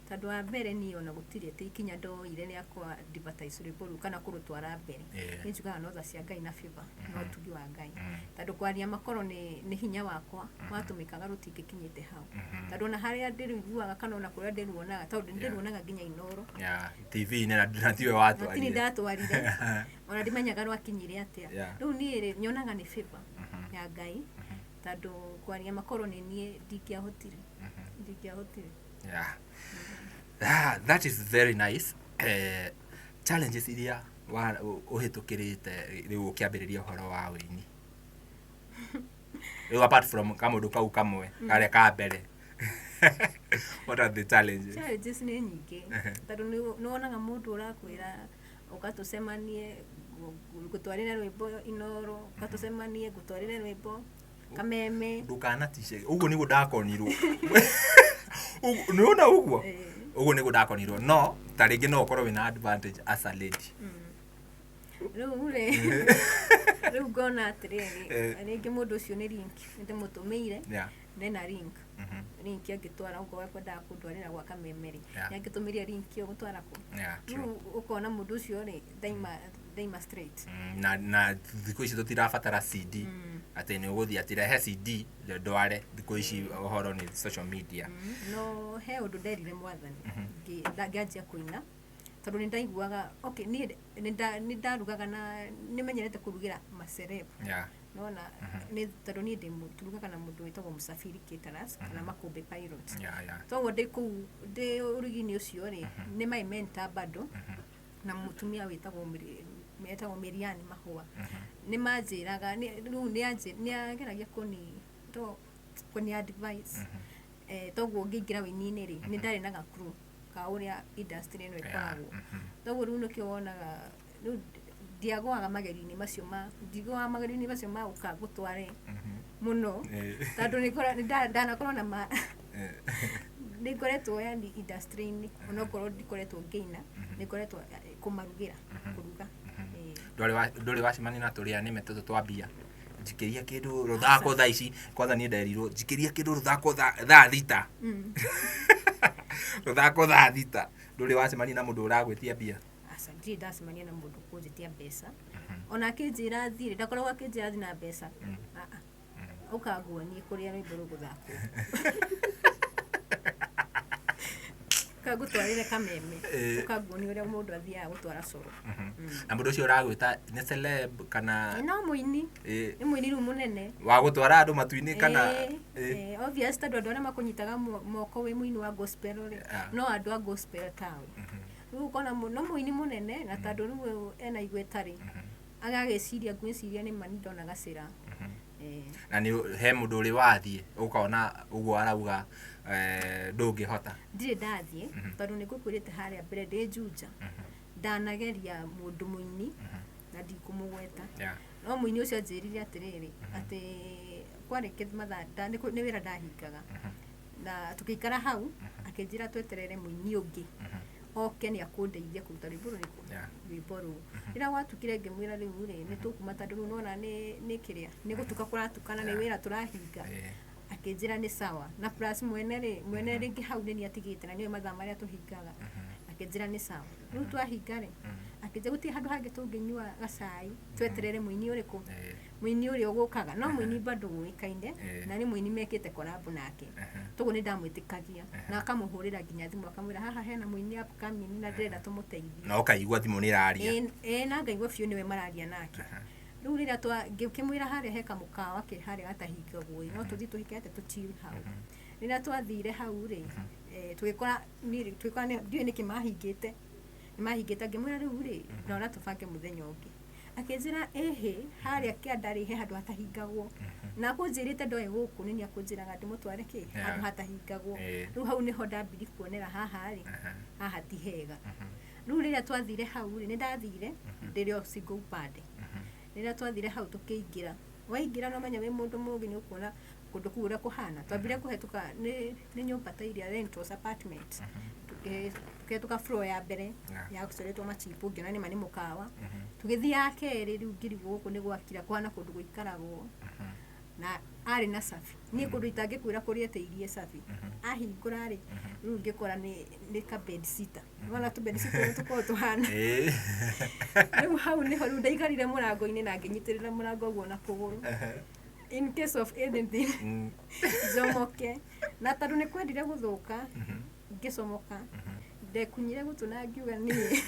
S1: tondũ wa mbere niĩ ona gũtirĩ atĩ ikinya ndoire rĩa kwa advertise rwĩmbo rũu kana kũrũtwara mbere. Niĩ njugaga no tha cia Ngai na favor na ũtugi wa Ngai, tondũ kwaria makoro nĩ hinya wakwa watũmĩkaga rũtingĩkinyĩte hau, tondũ ona harĩa ndĩrũiguaga kana ona kũrĩa ndĩruonaga, tondũ nĩ ndĩruonaga nginya Inoro.
S3: Yeah, TV-inĩ na tiwe
S1: na tini
S3: watwarire.
S1: Ndatwarire, ona ndimenyaga rwakinyire atĩa. Rĩu niĩ rĩ, nyonaga nĩ favor ya Ngai, tondũ kwaria makoro nĩ niĩ ndingĩahotire.
S3: Yeah. Ah, that is very nice. Challenges iria ũhĩtũkĩrĩte rĩu ũkĩambĩrĩria ũhoro wa wĩini rĩu, apart from kamũndũ kau kamwe karĩa ka mbere, what are the challenges?
S1: Challenges nĩ nyingĩ, tondũ nĩ wonaga mũndũ ũrakwĩra ũgatũcemanie ngũtwarĩre rwĩmbo Inoro, ũgatũcemanie ngũtwarĩre rwĩmbo Kameme.
S3: Ndũkanatice ũguo, nĩguo ndakonirwo. Nĩwona ũguo? Ũguo nĩguo ndakonirwo, no ta rĩngĩ no ũkorwo wĩna advantage as a lady.
S1: Rĩu rĩ, rĩu ngona atĩrĩrĩ, rĩngĩ mũndũ ũcio nĩ link ndĩmũtũmĩire, nena link, link angĩtwara okorwo ekwendaga kũndwarĩra gwa Kameme rĩ, nĩangĩtũmĩire link ĩyo gũtwara kũ.
S3: True.
S1: Rĩu ũkona mũndũ ũcio rĩ, ndaima straight.
S3: Na thikũ ici tũtirabatara CD atĩ nĩ ũgũthiĩ atĩ rehe CD ndware. Thikũ ici ũhoro nĩ social media.
S1: No he ũndũ nderire Mwathani ngĩanjia kũina, tondũ nĩ ndaiguaga, okay, niĩ nĩ ndarugaga na nĩ menyerete kũrugĩra maceleb. Nona nĩ tondũ niĩ turugaga na mũndũ wĩtagwo Musafiri Caterers kana Makũmbĩ Pilot. Toguo ndĩ kũu ndĩ ũrugi-inĩ ũcio rĩ, nĩ my mentor bado na mũtumia wĩtagwo etagwo Mirian Mahũa, nĩ manjĩraga rĩu nĩ ageragia kũni advice. Toguo ngĩingĩra wĩini-inĩ rĩ, nĩ ndarĩ na ga clue ka ũrĩa industry ĩno ĩkoragwo. Toguo rĩu nĩkĩo wonaga rĩu ndiagũaga magerio-inĩ macio ma ndigũaga magerio-inĩ macio ma gũka gũtware mũno, tondũ ndanakorwo na ma nĩ ngoretwo yani industry-inĩ, onokorwo ndikoretwo ngĩina, nĩ ngoretwo kũmarugĩra, kũruga.
S3: Ndũrĩ wacemania na tũrĩa nĩme tũtũ twambia njikĩria kĩndũ rũthako thaa ici? Kwanza niĩ nderirwo njikĩria kĩndũ rũthako thaa 6, rũthako thaa 6. Ndũrĩ wacemania na mũndũ ũragwĩtia mbia?
S1: Aca, ndirĩ ndacemania na mũndũ kũnjĩtia mbeca. Ona akĩnjĩra thiĩ, ndakoragwo akĩnjĩra thiĩ na mbeca. Ah, ah. Ũkanguonie kũrĩa rwĩmbo rũgũthakwo, kangũtwarĩre Kameme, ũkanguonia ũrĩa mũndũ athiaga gũtwara coro.
S3: Na mũndũ ũcio ũragwĩta nĩ celeb kana?
S1: No mũini. Nĩ mũini rĩu mũnene.
S3: Wa gũtwara andũ matu-inĩ kana?
S1: Obvious, tondũ andũ arĩa makũnyitaga moko wĩ mũini wa gospel rĩ, no andũ a gospel tawe. Rĩu ũkona no mũini mũnene, na tondũ rĩu ena igweta rĩ, agagĩciria, ngwĩciria nĩ ma nĩ ndona gacĩra.
S3: Na nĩ he mũndũ ũrĩ wathiĩ ũkona ũguo arauga, ndũngĩhota?
S1: Ndirĩ ndathiĩ, tondũ nĩ ngũkwĩrĩte harĩa mbere ndĩ Juja ndanageria mũndũ mũini na ndikũmũgweta, no mũini ũcio anjĩrire atĩrĩrĩ, atĩ kwarĩ mathaa nĩ wĩra ndahingaga, na tũgĩikara hau, akĩnjĩra tweterere mũini ũngĩ oke nĩ akũndeithia kũruta rwĩmbo rũrĩkũ, rwĩmbo rũu. Rĩrĩa gwatukire ngĩmwĩra rĩu rĩ, nĩ tũkuma, tondũ rĩu nona nĩ kĩrĩa nĩ gũtuka kũratuka na nĩ wĩra tũrahinga. Akĩnjĩra nĩ sawa, na plus mwene rĩ, mwene rĩngĩ hau nĩ niĩ atigĩte na nĩwe mathaa marĩa tũhingaga. Akĩnjĩra nĩ sawa. Rĩu twahinga rĩ, akĩnjĩra gũtirĩ handũ hangĩ tũngĩnyua gacai tweterere mũini ũrĩkũ, mũini ũrĩa ũgũkaga, no mũini bado ũĩkaine, na nĩ mũini mekĩte collab nake. Toguo nĩ ndamwĩtĩkagia na akamũhũrĩra nginya thimũ akamwĩra haha hena mũini upcoming na ndĩrenda tũmũteithie.
S3: Na ũkaigua thimũ nĩ ĩraria.
S1: Ĩĩ, na ngaigua biũ nĩwe mararia nake. Rĩu rĩrĩa twa ngĩkĩmwĩra harĩa he kamũkawa ke harĩa gatahingagwo ĩ, no tũthiĩ tũhike atĩ tũchill hau. Rĩrĩa twathire hau rĩ, tũgĩkora niĩ tũgĩkora ndiũĩ nĩkĩ mahingĩte, nĩ mahingĩte. Ngĩmwĩra rĩu rĩ, ndona tũbange mũthenya ũngĩ. Akĩnjĩra ĩhĩ, harĩa kĩanda rĩ, he handũ hatahingagwo. Na akũnjĩrĩte ndoĩ gũkũ nĩ niĩ akũnjĩraga ndĩmũtware kĩ, handũ hatahingagwo. Rĩu hau nĩho ndambiri kuonera haha rĩ, haha ti hega. Rĩu rĩrĩa twathire hau rĩ, nĩ ndathire ndĩrĩ o single upande. Rĩrĩa twathire hau tũkĩingĩra, waingĩra no menya wĩ mũndũ mũgĩ nĩ ũkuona kũndũ kũu ũrĩa kũhana. Twambire kũhetũka nĩ nyũmba ta iria rentals apartment. Tũkĩhetũka floor ya mbere yacoretwo machipu, ngĩona nĩma nĩ mũkawa. Tũgĩthiĩ ya kerĩ, rĩu ngĩrigwo gũkũ nĩ gwakira kũhana kũndũ gũikaragwo. Na arĩ na cabi. Niĩ kũndũ itangĩkwĩra kũrĩa etĩirie cabi. Ahingũra rĩ, rĩu ngĩkora nĩ ka bed sitter. Wona tũ bed sitter ũrĩa tũkoragwo tũhana. Rĩu hau nĩho rĩu ndaikarire mũrango-inĩ na ngĩnyitĩrĩra mũrango ũguo na kũgũrũ. In case of anything, njomoke. Na tondũ nĩ kwendire gũthũka, ngĩcomoka. Ndekunyire gũtũ na ngiuga niĩ.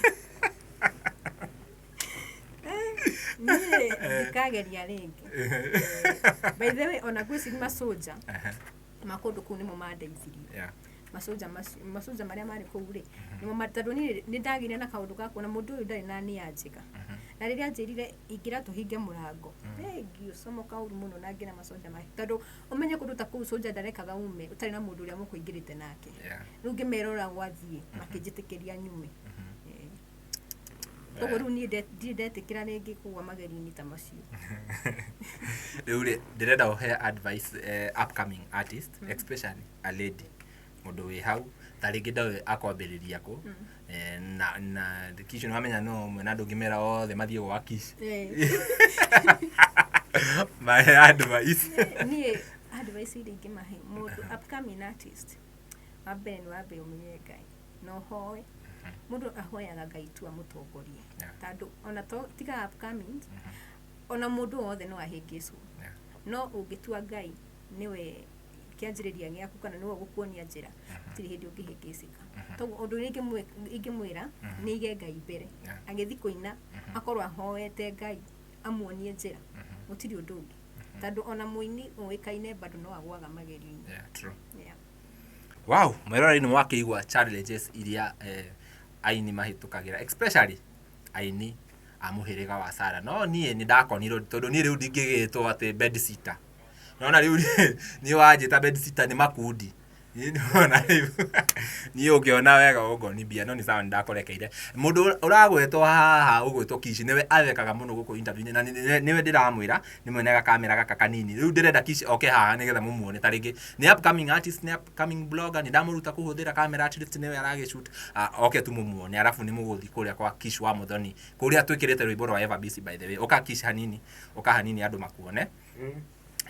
S1: Niĩ ndikageria rĩngĩ. By the way, ona ngwĩciria macoja ma kũndũ kũu nĩmo mandeithirie. Macoja macio, macoja marĩa marĩ kũu rĩ, nĩmo tondũ niĩ nĩ ndagĩire na kaũndũ ga kuona mũndũ ũyũ ndarĩ na nia njega. Na rĩrĩa anjĩrire ingĩra tũhinge mũrango, ngĩcomoka ũru mũno na ngĩra macoja make. Tondũ ũmenye kũndũ ta kũu soja ndarekaga ume ũtarĩ na mũndũ ũrĩa mũkũingĩrĩte nake. Rĩu ngĩmerora gwathiĩ, makĩnjĩtĩkĩria nyume. Koguo rĩu niĩ ndirĩ ndetĩkĩra rĩngĩ kũgwa magerio-inĩ ta macio.
S3: Rĩu rĩ, ndĩrenda ũhe advice upcoming artist, especially a lady, mũndũ wĩ hau ta rĩngĩ ndoĩ akwambĩrĩria kũ, na Kish nĩ wamenya no ũmwe na ndũngĩmera othe mathiĩ gwa Kish. Mahe advice.
S1: Niĩ advice iria ingĩmahe mũndũ upcoming artist, wa mbere nĩ wambe ũmenye Ngai na ũhoe. Mũndũ ahoyaga Ngai tu amũtongorie. Tondũ ona to tiga upcoming, ona mũndũ wothe no ahĩngĩcwo. No ũngĩtua Ngai nĩwe kĩanjĩrĩria gĩaku kana nĩwe ũgũkuonia njĩra, gũtirĩ hĩndĩ ũngĩhĩngĩcĩka. Toguo ũndũ ũrĩa ingĩmwĩra nĩ aige Ngai mbere. Agĩthiĩ kũina akorwo ahoete Ngai amuonie njĩra, gũtirĩ ũndũ ũngĩ. Tondũ ona mũini ũĩkaine bado no agũaga magerio-inĩ.
S3: Yeah, true. Wow, mwĩroreri nĩ wakĩigua challenges iria aini mahĩtũkagĩra, especially aini a mũhĩrĩga wa Sarah. No niĩ nĩ ndakonirwo tondũ niĩ rĩu ndingĩgĩtwo atĩ bed sitter. Nona rĩu niĩ wanjĩta bed sitter nĩ makundi. Niĩ nĩwona rĩu niĩ ũngĩona wega ũngoni mbia no nĩ sawa nĩ ndakũrekeire. Mũndũ ũragwetwo haha ũgwĩtwo Kish nĩwe athekaga mũno gũkũ interview-inĩ na nĩwe ndĩramwĩra nĩ mwene gakamera gaka kanini. Rĩu ndĩrenda Kish oke haha nĩgetha mũmuone ta rĩngĩ nĩ upcoming artist, nĩ upcoming blogger, nĩ ndamũruta kũhũthĩra kamera at least nĩwe aragĩ shoot. Oke tu mũmuone arabu nĩ mũgũthiĩ kũrĩa kwa Kish wa Muthoni kũrĩa twĩkĩrĩte rwĩmbo rwa Eva Bisi by the way. Ũka Kish hanini, ũka hanini andũ makuone.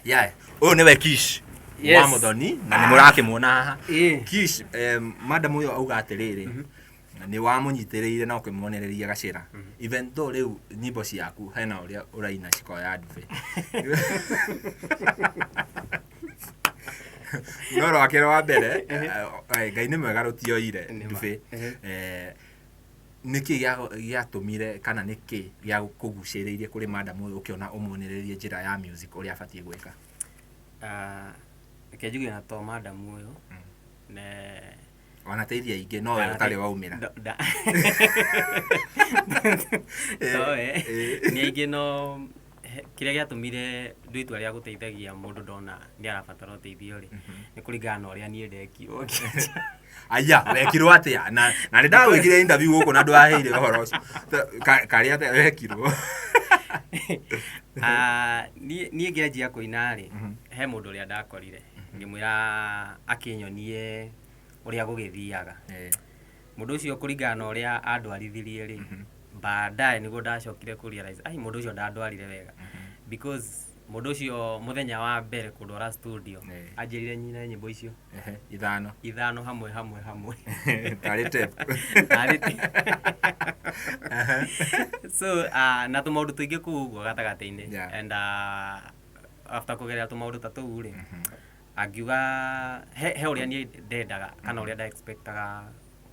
S3: Yeah, ũyũ nĩwe Kish wa Muthoni na nĩ mũrakĩmuona haha. Kish, madam ũyũ auga atĩrĩrĩ, nĩ wamũnyitĩrĩire na ũkĩmuonereria gacĩra. Even though rĩu nyimbo ciaku hena ũrĩa ũraina cikoya ndube. No rwake rwa mbere, Ngai nĩ mwega rũtioire ndube. Nĩkĩ gĩatũmire kana nĩkĩ gĩakũgucĩrĩirie kũrĩ madam ũyũ ũkĩona ũmuonererie njĩra ya music ũrĩa abatiĩ gwĩka?
S4: Reke njuge na to madam ũyũ,
S3: Wanateithia aingĩ no we ũtarĩ waumĩra.
S4: Towe, nĩ aingĩ no kĩrĩa gĩatũmire ndue itua rĩa gũteithagia mũndũ ndona nĩ arabatara ũteithio rĩ, nĩ kũringana na ũrĩa niĩ ndekirwo.
S3: Aya, wekirwo atĩa? Na nĩ ndagwĩkire interview gũkũ na ndwaheire ũhoro ũcio. Karĩa atĩa wekirwo?
S4: Niĩ ngĩanjia kũina rĩ, he mũndũ ũrĩa ndakorire, ngĩmwĩra akĩnyonie ũrĩa gũgĩthiaga. Mũndũ ũcio kũringana na ũrĩa andwarithirie rĩ, baadaye nĩguo ndacokire kũ realize, ai mũndũ ũcio ndandwarire wega. Because mũndũ ũcio mũthenya wa mbere kũndwara studio, anjĩrire nyine nyĩmbo icio.
S3: Ithano.
S4: Ithano hamwe hamwe hamwe.
S3: Tarĩ tape.
S4: Tarĩ tape. So, na tũmaũndũ tũingĩ kũu ũguo gatagatĩ-inĩ. And after kũgerera tũmaũndũ ta tũu rĩ, angiuga he ũrĩa niĩ ndendaga kana ũrĩa nda expectaga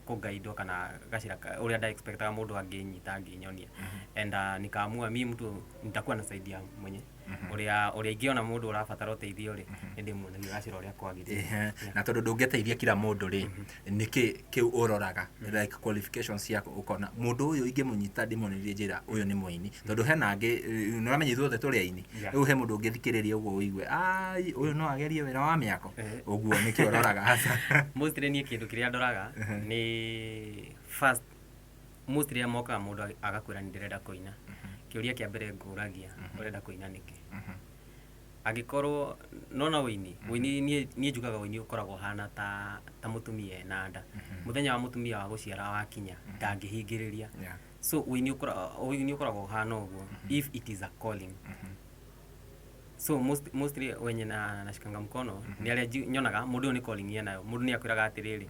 S4: Kũgaidwo kana gacĩra ũrĩa nda expectaga mũndũ angĩnyita angĩnyonia, and nikaamua mi mtu nitakuwa nasaidia mwenye ũrĩa ingĩona mũndũ ũrabatara ũteithio rĩ, nĩ ndĩmuonagia gacĩra ũrĩa kwagĩrĩire.
S3: Na tondũ ndũngĩteithia kila mũndũ rĩ, nĩkĩ kĩu ũroraga, like qualifications ciaku, ũkona mũndũ ũyũ ingĩmũnyita ndĩmuonerie njĩra, ũyũ nĩ mũini? Tondũ hena angĩ, nĩũramenya ithuothe tũrĩ aini. Rĩu he mũndũ ũngĩthikĩrĩria ũguo ũigue, ai, ũyũ no agerie wĩra wa mĩako. Ũguo nĩkĩo ũroraga hasa?
S4: Mostly niĩ kĩndũ kĩrĩa ndoraga nĩ first, mostly rĩrĩa mokaga mũndũ agakwĩra nĩ ndĩrenda kũina, kĩũria kĩa mbere ngũragia, ũrenda kũina nĩkĩ? Angĩkorwo nona ũini, ũini niĩ njugaga ũini ũkoragwo ũhana ta mũtumia ena nda. Mũthenya wa mũtumia wa gũciara wakinya, ndangĩhingĩrĩria. So ũini ũkoragwo ũhana ũguo if it is a calling. So mostly wenye na nashikanga mkono nĩ arĩa nyonaga mũndũ ũyũ nĩ calling enayo. Mũndũ nĩ akwĩraga atĩrĩrĩ,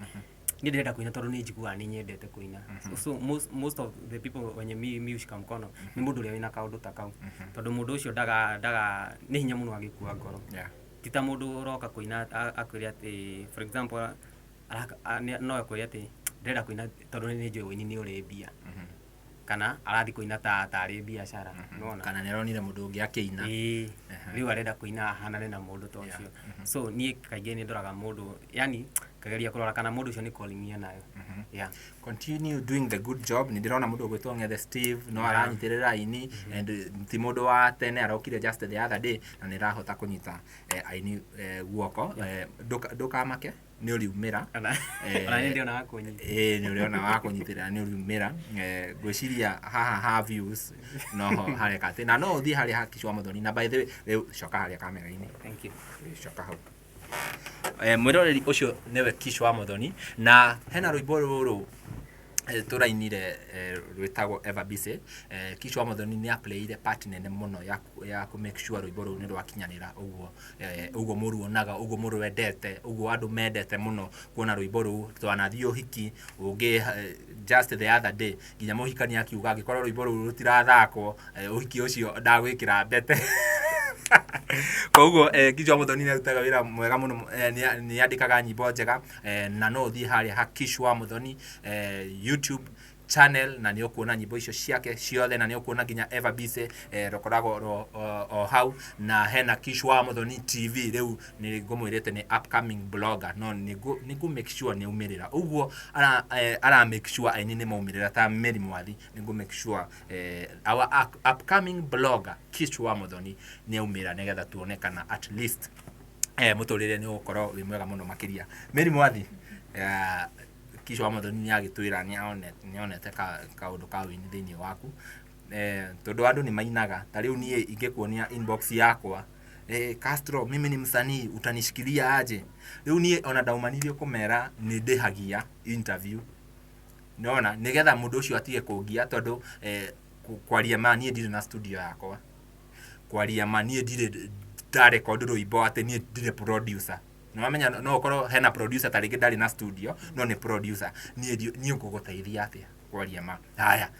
S4: niĩ ndĩrenda kũina tondũ nĩ njiguaga nĩ nyendete kũina. So most of the people wenye mi hushika mkono nĩ mũndũ ũrĩa wĩna kaũndũ ta kau, tondũ mũndũ ũcio ndaga nĩ hinya mũno agĩkua ngoro. Ti ta mũndũ ũroka kũina akwĩre atĩ, for example, no akwĩre atĩ ndĩrenda kũina tondũ nĩ njũĩ ũini nĩ ũrĩ mbia, kana arathiĩ kũina ta tarĩ biacara, nĩwona?
S3: Kana nĩ aronire mũndũ ũngĩ akĩina.
S4: Ĩĩ, rĩu arenda kũina ahanane na mũndũ ta ũcio. So niĩ kaingĩ nĩ ndoraga mũndũ, yani ngageria kũrora kana mũndũ ũcio nĩ calling enayo, yeah.
S3: Continue doing the good job. Nĩ ndĩrona mũndũ ũgwĩtwo Ng'ethe Steve no aranyitĩrĩra aini, and ti mũndũ wa tene, arokire just the other day na nĩ arahota kũnyita aini guoko. Ndũkamake, nĩ ũriumĩra.
S4: Ona ona nĩ ndĩona wa kũnyita.
S3: Ĩĩ, nĩ ũrĩona wa kũnyitĩrĩra, nĩ ũriumĩra. Ngwĩciria haha ha views noho hareka atĩ na no ũthiĩ harĩa ha Kish wa Muthoni. Na by the way, rĩu coka harĩa kamera-inĩ.
S4: Thank you.
S3: Ĩĩ, coka hau. Mwĩroreri, ũcio nĩwe Kish wa Muthoni, na hena rwĩmbo rũrũ tũrainire rwĩtagwo Ever Busy. Kish wa Muthoni nĩ aplayire part nene mũno ya kũ make sure rwĩmbo rũu nĩ rwakinyanĩra ũguo, ũguo mũruonaga, ũguo mũrwendete, ũguo andũ mendete mũno kuona rwĩmbo rũu. Twanathiĩ ũhiki ũngĩ just the other day, nginya mũhikania akiuga angĩkorwo rwĩmbo rũu rũtirathakwo, ũhiki ũcio ndagwĩkĩra mbete. Koguo Kish wa Muthoni nĩ arutaga wĩra mwega mũno, nĩ andĩkaga nyĩmbo njega, na no ũthiĩ harĩa ha Kish wa Muthoni YouTube channel na nĩ ũkuona nyĩmbo icio ciake ciothe, na nĩ ũkuona nginya Ever Busy rũkoragwo o hau. Na hena Kish wa Muthoni TV. Rĩu nĩ ngũmwĩrĩte nĩ upcoming blogger, no nĩ ngũ make sure nĩ aumĩrĩra ũguo ara make sure aini nĩ maumĩrĩra ta Mary Mwathi. Nĩ ngũ make sure our upcoming blogger Kish wa Muthoni nĩ aumĩra, nĩgetha tuone kana at least mũtũrĩre nĩ ũgũkorwo wĩ mwega mũno makĩria. Mary Mwathi, Kish wa Muthoni nĩ agĩtwĩra nĩ onete kaũndũ ka ũini thĩinĩ waku, tondũ andũ nĩ mainaga. Ta rĩu niĩ ingĩkuonia inbox yakwa, "Castro, mimi ni msanii, utanishikilia aje?" Rĩu niĩ ona ndaumanirie kũmera nĩ ndĩhagia interview nona nĩgetha mũndũ ũcio atige kũngia, tondũ kwaria ma, niĩ ndirĩ na studio yakwa. Kwaria ma, niĩ ndirĩ ndarecord rwĩmbo atĩ niĩ ndirĩ producer. Nĩwamenya no ũkorwo hena producer, ta rĩngĩ ndarĩ na studio no nĩ producer. Niĩ niĩ ngũgũteithia atĩa, kwaria ma? Haya,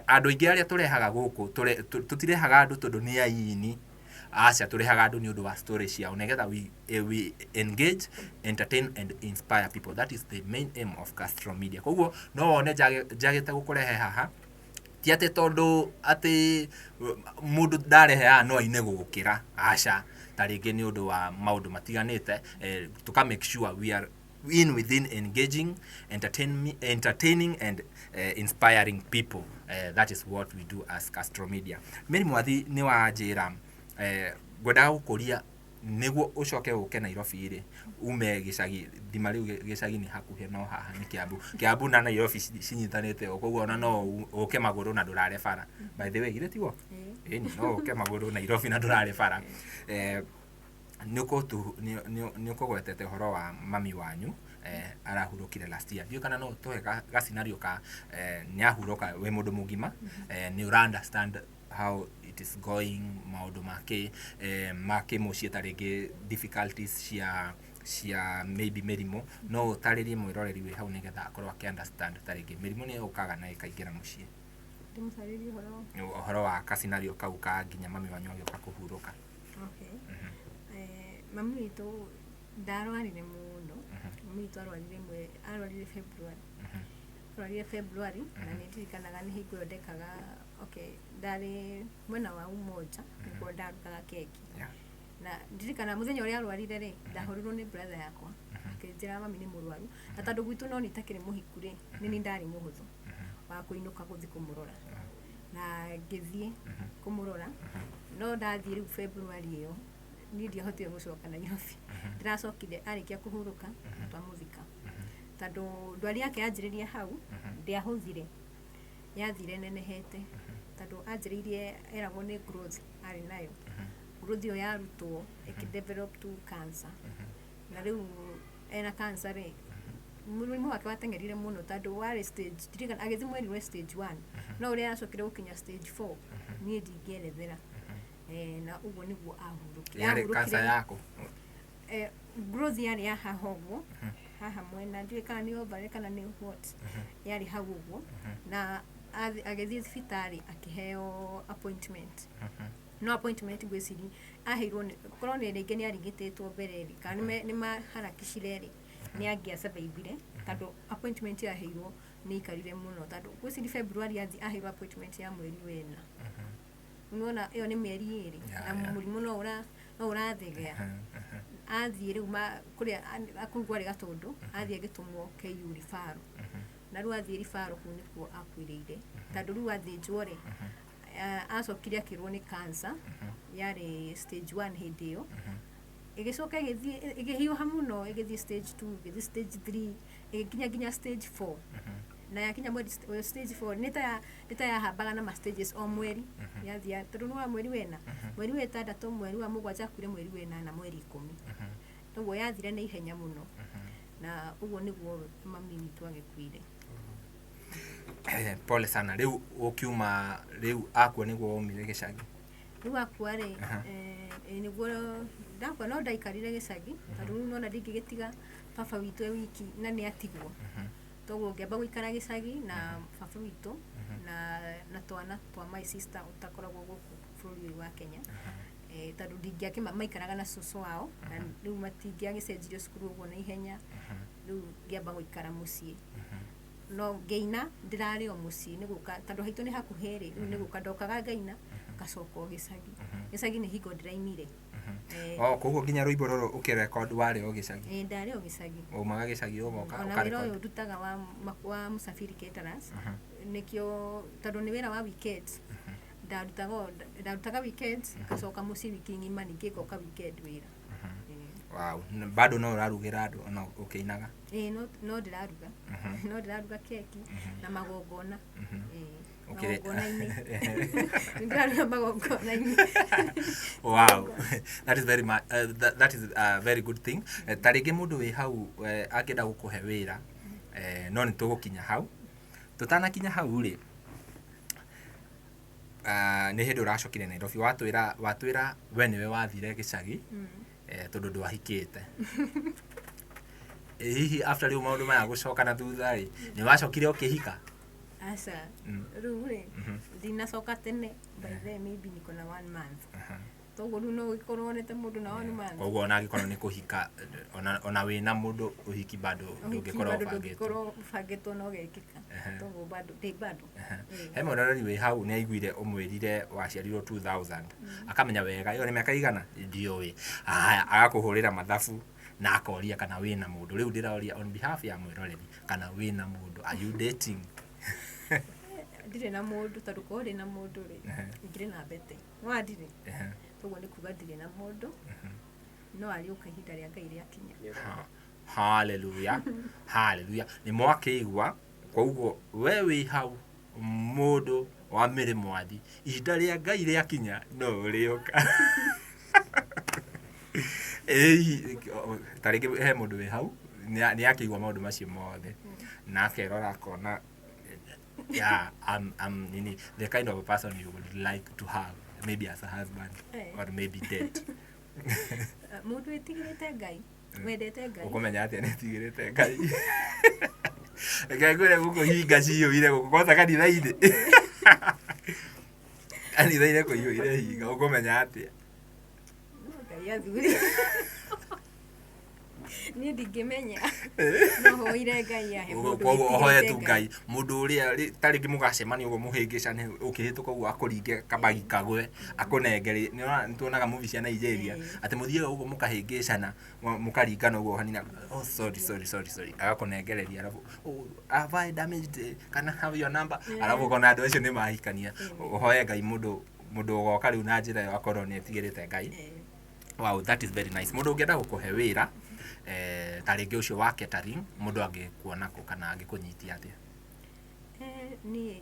S3: andũ aingĩ arĩa tũrehaga gũkũ, tũtirehaga andũ tondũ nĩ aini, aca. Tũrehaga andũ nĩ ũndũ wa story ciao, nĩgetha we engage, entertain and inspire people. That is the main aim of Castro Media. Koguo no wone njagĩte gũkũrehe haha, ti atĩ tondũ atĩ mũndũ ndarehe haha no aine gũgũkĩra, aca. Ta rĩngĩ nĩ ũndũ wa maũndũ matiganĩte, tuka make sure we are in within engaging, entertaining and inspiring people. That is what we do as Castro Media. Mary Mwathi, nĩ wanjĩra, ngwendaga gũkũria nĩguo ũcoke ũke Nairobi rĩ, ume gĩcagi thima. Rĩu gĩcagi nĩ hakuhĩ no haha nĩ Kiambu. Kiambu na Nairobi cinyitanĩte ũũ, koguo ona no ũke magũrũ na ndũrare bara. By the way, githĩ tiguo? Ĩni, no ũke magũrũ Nairobi na ndũrare bara. Nĩ ũkũgwetete ũhoro wa mami wanyu, arahurũkire last year. Ndiũĩ kana no tũhe ga scenario ka nĩ ahurũka, wĩ mũndũ mũgima, nĩ ũra understand how it is going, maũndũ make ma kĩmũciĩ, ta rĩngĩ difficulties cia maybe mĩrimũ. No ũtarĩrie mwĩroreri wĩ hau nĩgetha akorwo akĩ understand, ta rĩngĩ mĩrimũ nĩ yũkaga na ĩkaingĩra mũciĩ.
S1: Ndĩmũcarĩrie ũhoro?
S3: Ũhoro wa ka scenario kau ka nginya mami wanyu agĩũka kũhurũka.
S1: Okay. Mami witũ ndarwarire mũno. Mami witũ arwarire arwarire February. Arwarire February na nĩ ndirikanaga nĩ hingo ĩyo ndekaga, okay, ndarĩ mwena wa Umoja nĩkuo ndarugaga keki. Na ndirikana mũthenya ũrĩa arwarire rĩ, ndahũrirwo nĩ brother yakwa akĩnjĩra mami nĩ mũrwaru, na tondũ gwitũ no nitakĩrĩ mũhiku rĩ, nĩ niĩ ndarĩ mũhũthũ wa kũinũka gũthiĩ kũmũrora, na ngĩthiĩ kũmũrora. No ndathiĩ rĩu February ĩyo niĩ ndiahotire gũcoka Nairobi, ndĩracokire arĩkia kũhurũka twamũthika, tondũ ndwari yake yanjĩrĩria hau ndĩahũthire, yathire nenehete, tondũ anjĩrĩirie eragwo nĩ growth arĩ nayo, growth ĩyo yarutwo ĩkĩ-develop to cancer, na rĩu ena cancer rĩ, mũrimũ wake wateng'erire mũno tondũ warĩ stage, ndirikana agĩthimwo erirwo stage 1, no ũrĩa yacokire gũkinya stage 4 niĩ ndingĩerethera. Na ũguo nĩguo ahurũkire.
S3: Yarĩ cancer yaku?
S1: Growth yarĩ ya haha ũguo, haha mwena, ndiũĩ kana nĩ ovary kana nĩ what, yarĩ hau ũguo, na agĩthiĩ thibitarĩ akĩheo appointment, no appointment ngwĩciria aheirwo korwo nĩ rĩngĩ nĩ arigitĩtwo mbere rĩ, kana nĩ maharakicire rĩ, nĩ angĩasurvivire, tondũ appointment yaheirwo nĩ aikarire mũno, tondũ ngwĩciria February athi aheirwo appointment ya mweri wena. Nĩwona ĩyo nĩ mĩeri 2 na mũrimũ no ũrathegea. Athiĩ rĩu kũrĩa kũu kwarĩ Gatũndũ, athiĩ agĩtũmwo KU referral, na rĩu athiĩ referral kũu nĩkuo akuĩrĩire, tondũ rĩu athĩnjwo rĩ, acokire akĩrwo nĩ cancer yarĩ stage 1 hĩndĩ ĩyo, ĩgĩcoka ĩgĩthiĩ ĩgĩhiũha mũno, ĩgĩthiĩ stage 2, ĩgĩthiĩ stage 3, ĩgĩkinya nginya stage 4, na yakinya mweri stage 4 nĩ ta yahambaga na ma stages o mweri yathia, tondũ nĩ wa mweri wena, mweri wa ĩtandatũ, mweri wa mũgwanja, akuire mweri wa ĩnana, mweri 10, toguo yathire na ihenya mũno, na ũguo nĩguo mami witũ agĩkuire.
S3: Pole sana. Rĩu ũkiuma rĩu akua nĩguo waumire gĩcagi?
S1: Rĩu akua rĩ, nĩguo ndakua, no ndaikarire gĩcagi, tondũ rĩu nona ndingĩgĩtiga baba witũ e wiki na nĩ atigwo, toguo ngĩamba gũikara gĩcagi na baba witũ na twana twa my sister ũtakoragwo gũkũ bũrũri ũyũ wa Kenya, tondũ ndingĩakĩma maikaraga na cũcũ wao, na rĩu matingĩagĩcenjirio cukuru ũguo na ihenya. Rĩu ngĩamba gũikara mũciĩ, no ngĩina ndĩrarĩ o mũciĩ nĩ gũka, tondũ haitũ nĩ hakuhĩ rĩ, rĩu nĩ gũka ndokaga ngaina ngacoka o gĩcagi. Gĩcagi nĩ hingo ndĩrainire.
S3: Oh, koguo nginya rwĩmbo rũrũ ũkĩrecord warĩ o gĩcagi?
S1: Ĩ, ndarĩ o gĩcagi.
S3: Waumaga gĩcagi ũgoka
S1: Ona wĩra
S3: ũkarecord?
S1: ũyũ ndutaga wa Msafiri Caterers nĩkĩo, tondũ nĩ wĩra wa weekends ndarutaga weekends, ngacoka mũciĩ wiki ng'ima, ningĩ ngoka weekend wĩra.
S3: Wow. Bado no ũrarugĩra andũ ona ũkĩinaga?
S1: Ĩ, no ndĩraruga, no ndĩraruga keki na magongona. Ĩ, magongona-inĩ nĩ ndĩraruga magongona-inĩ.
S3: Wow, that is very much, that is a very good thing. Ta rĩngĩ mũndũ wĩ hau angĩenda gũkũhe wĩra, no nĩ tũgũkinya hau. Tũtanakinya hau rĩ, nĩ hĩndĩ ũracokire Nairobi, watwĩra we nĩwe wathire gĩcagi, tondũ ndwahikĩte. Hihi after rĩu maũndũ maya gũcoka na thutha rĩ, nĩ wacokire ũkĩhika?
S1: Aca. Rĩu rĩ, ndinacoka tene, by then maybe niko na one month, toguo rĩu no ũgĩkorwo wonete mũndũ na one month.
S3: Koguo ona angĩkorwo nĩ kũhika, ona wĩna mũndũ, ũhiki bado
S1: Ũhiki
S3: ndũngĩkorwo
S1: bado
S3: ũbangĩtwo.
S1: Ndũngĩkorwo ũbangĩtwo no ũgekĩka, toguo bado ndĩ bado.
S3: He mwĩroreri wĩ hau nĩ aiguire ũmwĩrire waciarirwo 2000, akamenya wega ĩyo nĩ mĩaka igana ndiũĩ. Haya, agakũhũrĩra mathabu na akoria kana wĩna mũndũ. Rĩu ndĩroria on behalf ya mwĩroreri kana wĩna mũndũ, are you dating?
S1: Ndirĩ na mũndũ, tondũ korwo ndĩ na mũndũ rĩ, ingĩrĩ na mbete wa ndirĩ, toguo nĩ kuga ndirĩ na mũndũ, no arĩũka ihinda rĩa Ngai rĩakinya.
S3: Hallelujah, hallelujah. Nĩ mwakĩigua, koguo we wĩ hau mũndũ wa mĩrĩ mwathi, ihinda rĩa Ngai rĩakinya no ũrĩũka. Ĩĩ, ta rĩngĩ he mũndũ wĩ hau nĩ akĩigua maũndũ macio mothe na akerora akona, yeah, I'm nini, the kind of a person you would like to have maybe as a husband or maybe date.
S1: Mũndũ wĩtigĩrĩte Ngai, wendete Ngai.
S3: Ũkũmenya atĩa nĩ tigĩrĩte Ngai? Reke ngwĩre, gũkũ hinga ciyũire gũkũ kwanza kanitha-inĩ, kanitha-inĩ kũiyũire hinga, ũkũmenya atĩa?
S1: No Ngai athuri. Niĩ ndingĩmenya, no hoire Ngai ahe mũndũ
S3: Koguo ũhoye
S1: wĩtigĩrĩte
S3: tu Ngai, mũndũ ũrĩa ta rĩngĩ mũgacemania ũguo mũhĩngĩcane ũkĩhĩtũka ũguo akũringe kabagi kagwe akũnengere. Nĩ tuonaga movie cia Nigeria atĩ mũthiaga ũguo mũkahĩngĩcana, mũkaringana ũguo hanini, "Oh, sorry, sorry, sorry, sorry," agakũnengereria, arabu, "Oh, have I damaged, can I have your number?" Arabu ũkona andũ acio nĩ mahikania. Ũhoye Ngai mũndũ ũgoka rĩu na njĩra ĩyo akorwo nĩ etigĩrĩte Ngai. Wow, that is very nice. Mũndũ ũngĩenda gũkũhe wĩra, ta rĩngĩ ũcio wa catering, mũndũ angĩkuona kũ kana angĩkũnyitia atĩa?
S1: Niĩ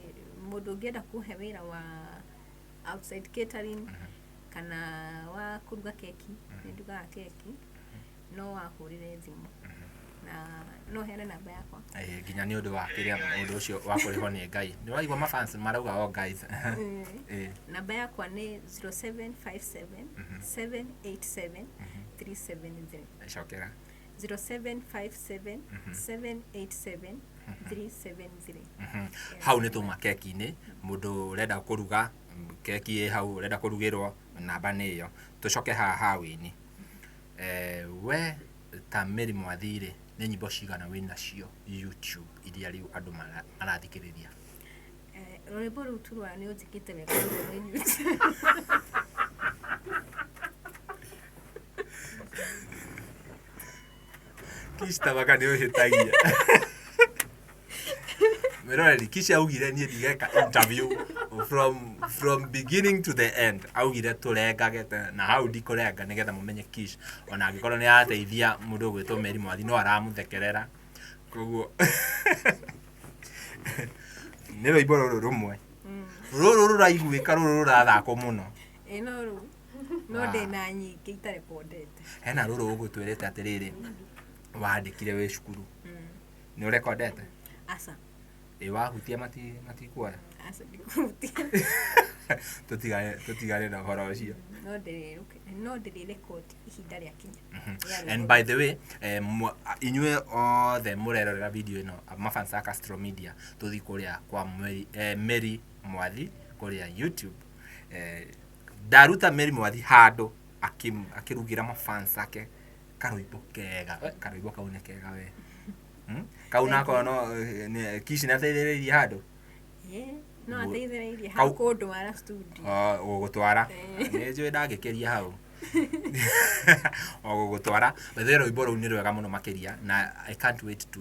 S1: mũndũ ũngĩenda kũhe wĩra wa outside catering kana wa kũruga keki, nĩ ndugaga keki, no ahũrĩre thimũ na no heane namba yakwa.
S3: Nginya nĩ ũndũ wa kĩrĩa ũndũ ũcio wa kũrĩhwo nĩ Ngai. Nĩ waigua mafans marauga, "Oh guys."
S1: Namba yakwa nĩ 0757 787 373.
S3: Cokera.
S1: 0757 787 373.
S3: Hau nĩ tũma keki-inĩ, mũndũ ũrenda kũruga keki ĩ hau, ũrenda kũrugĩrwo, namba nĩ ĩyo. Tũcoke haha ha wĩini. We ta Mary Mwathi rĩ, nĩ nyĩmbo cigana wĩ nacio YouTube iria rĩu andũ marathikĩrĩria?
S1: Rwĩmbo rũu tu rwa nĩ ũnjĩkĩte wega rũu rwĩ YouTube.
S3: Kish tabaka nĩ ũhĩtagia. Mwĩroreri, Kish augire niĩ ndigeka interview from beginning to the end. Augire tũrengage na hau ndikũrenga nĩgetha mũmenye Kish ona angĩkorwo nĩ arateithia mũndũ ũgwĩtwo Mary Mwathi no aramũthekerera. Koguo nĩ rwĩmbo rũrũ rũmwe rũrũ rũraiguĩka, rũrũ rũrathakwo mũno.
S1: Ĩ, no rũu no ndĩna nyingĩ itarekondete.
S3: Hena rũrũ ũgũtwĩrĩte atĩrĩrĩ wandĩkire wĩ cukuru, nĩ ũrekondete?
S1: Aca.
S3: Ĩ wahutia matikuoya?
S1: Aca, ndikũhutia.
S3: Tũtigane na ũhoro ũcio.
S1: No ndĩrĩ record ihinda rĩakinya.
S3: And by the way, inyuĩ othe mũrerorera video ĩno, mafans a Castro Media, tũthiĩ kũrĩa kwa Mary Mwathi kũrĩa YouTube. Ndaruta Mary Mwathi handũ akĩrugĩra mafans ake karũimbo kega. Karũimbo kau nĩ kega we. Kau nako no Kish nĩ ateithĩrĩirie handũ?
S1: No ateithĩrĩirie hau kũndwara studio.
S3: Gũgũtwara. Nĩ njũĩ ndangĩkĩria hau. O gũgũtwara. By the way, rwĩmbo rũu nĩ rwega mũno makĩria na I can't wait to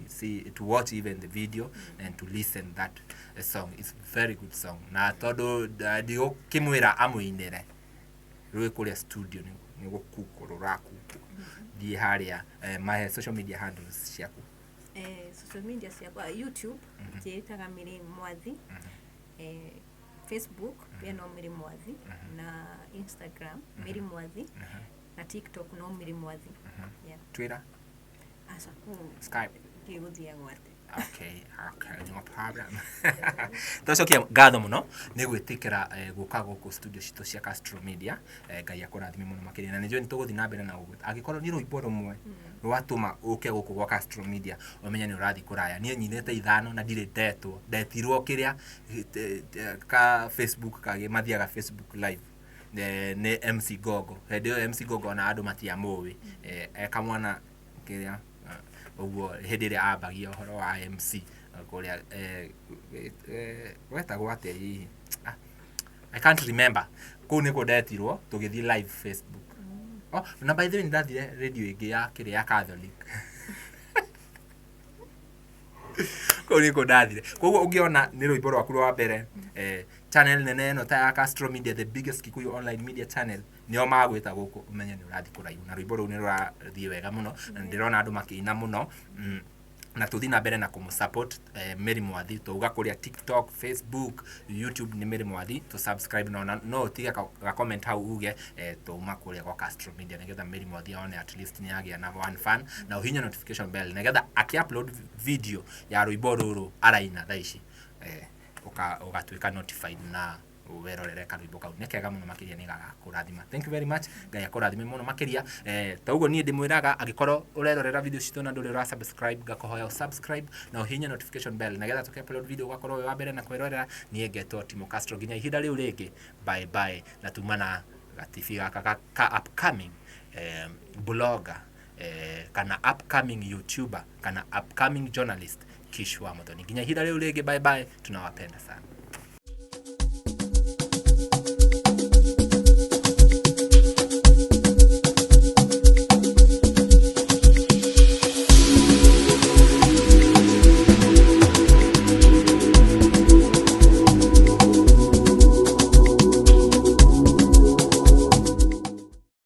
S3: see, to watch even the video and to listen that song. It's very good song. Na tondũ ndigũkĩmwĩra amũinĩre, rwĩ kũrĩa studio nĩ gũkukwo rũrakukwo. Thiĩ harĩa, mahe social media handles ciaku.
S1: Social media ciakwa, YouTube njĩtaga Mary Mwathi, Facebook pia no Mary Mwathi, na Instagram Mary Mwathi, na TikTok no Mary Mwathi. Yeah.
S3: Twitter?
S1: Aca, kũu
S3: Skype?
S1: Gĩgũthiagwo atĩ.
S3: Okay, no problem. Twacokia ngatho mũno nĩ gwĩtĩkĩra gũka gũkũ studio citũ cia Castro Media. Ngai akũrathime mũno makĩria na nĩ njũĩ nĩ tũgũthiĩ na mbere na ũguo. Angĩkorwo nĩ rwĩmbo rũmwe rwatũma ũke gũkũ gwa Castro Media, ũmenye nĩ ũrathiĩ kũraya. Niĩ nyinĩte 5 na ndirĩ ndetwo, ndetirwo kĩrĩa ka Facebook kagĩ mathiaga Facebook live. Nĩ MC Gogo. Hĩndĩ ĩyo MC Gogo ona andũ matiamũĩ. E kamwana kĩrĩa ũguo hĩndĩ ĩrĩa ambagia ũhoro wa MC kũrĩa gwetagwo atĩa hihi? I can't remember. Kũu nĩkuo ndetirwo tũgĩthiĩ live Facebook. Oh, na by the way nĩndathire radio ĩngĩ ya kĩrĩa ya Catholic. Kũu nĩkuo ndathire. Koguo ũngĩona nĩ rwĩmbo rwaku rwa mbere, channel nene ĩno ta ya Castro Media, the biggest Kikuyu online media channel, nĩo magwĩta gũkũ, ũmenye nĩ ũrathiĩ kũraihu na rwĩmbo rũu nĩ rũrathiĩ wega mũno na ndĩrona andũ makĩina mũno. Na tũthiĩ na mbere na kũmũ-support Mary Mwathi, tũuga kũrĩa TikTok, Facebook, YouTube nĩ Mary Mwathi, tũ subscribe na ona no ũtige ga comment hau uge tũma kũrĩa gwa Castro Media nĩgetha Mary Mwathi one at least nĩ agĩa na one fan, na ũhinye notification bell nĩgetha akĩ-upload video ya rwĩmbo rũrũ araina thaa ici, ũgatuĩka notified na werorere karwĩmbo kau. Nĩ kega mũno makĩria, nĩ gagakũrathima. Thank you very much. Ngai akũrathime mũno makĩria. Ta ũguo niĩ ndĩmwĩraga, angĩkorwo ũrerorera video citũ na ndũrĩ ũra subscribe, ngakũhoya subscribe na ũhihinye notification bell nĩgetha tũkĩ upload video ũgakorwo wĩ wa mbere na kwĩrorera. Niĩ ngetwo Timo Castro, nginya ihinda rĩu rĩngĩ, bye bye, na tuma na gatibi gaka ka upcoming blogger. Kana upcoming YouTuber kana upcoming journalist Kish wa Muthoni. Nginya ihinda rĩu rĩngĩ, bye bye, tunawapenda sana.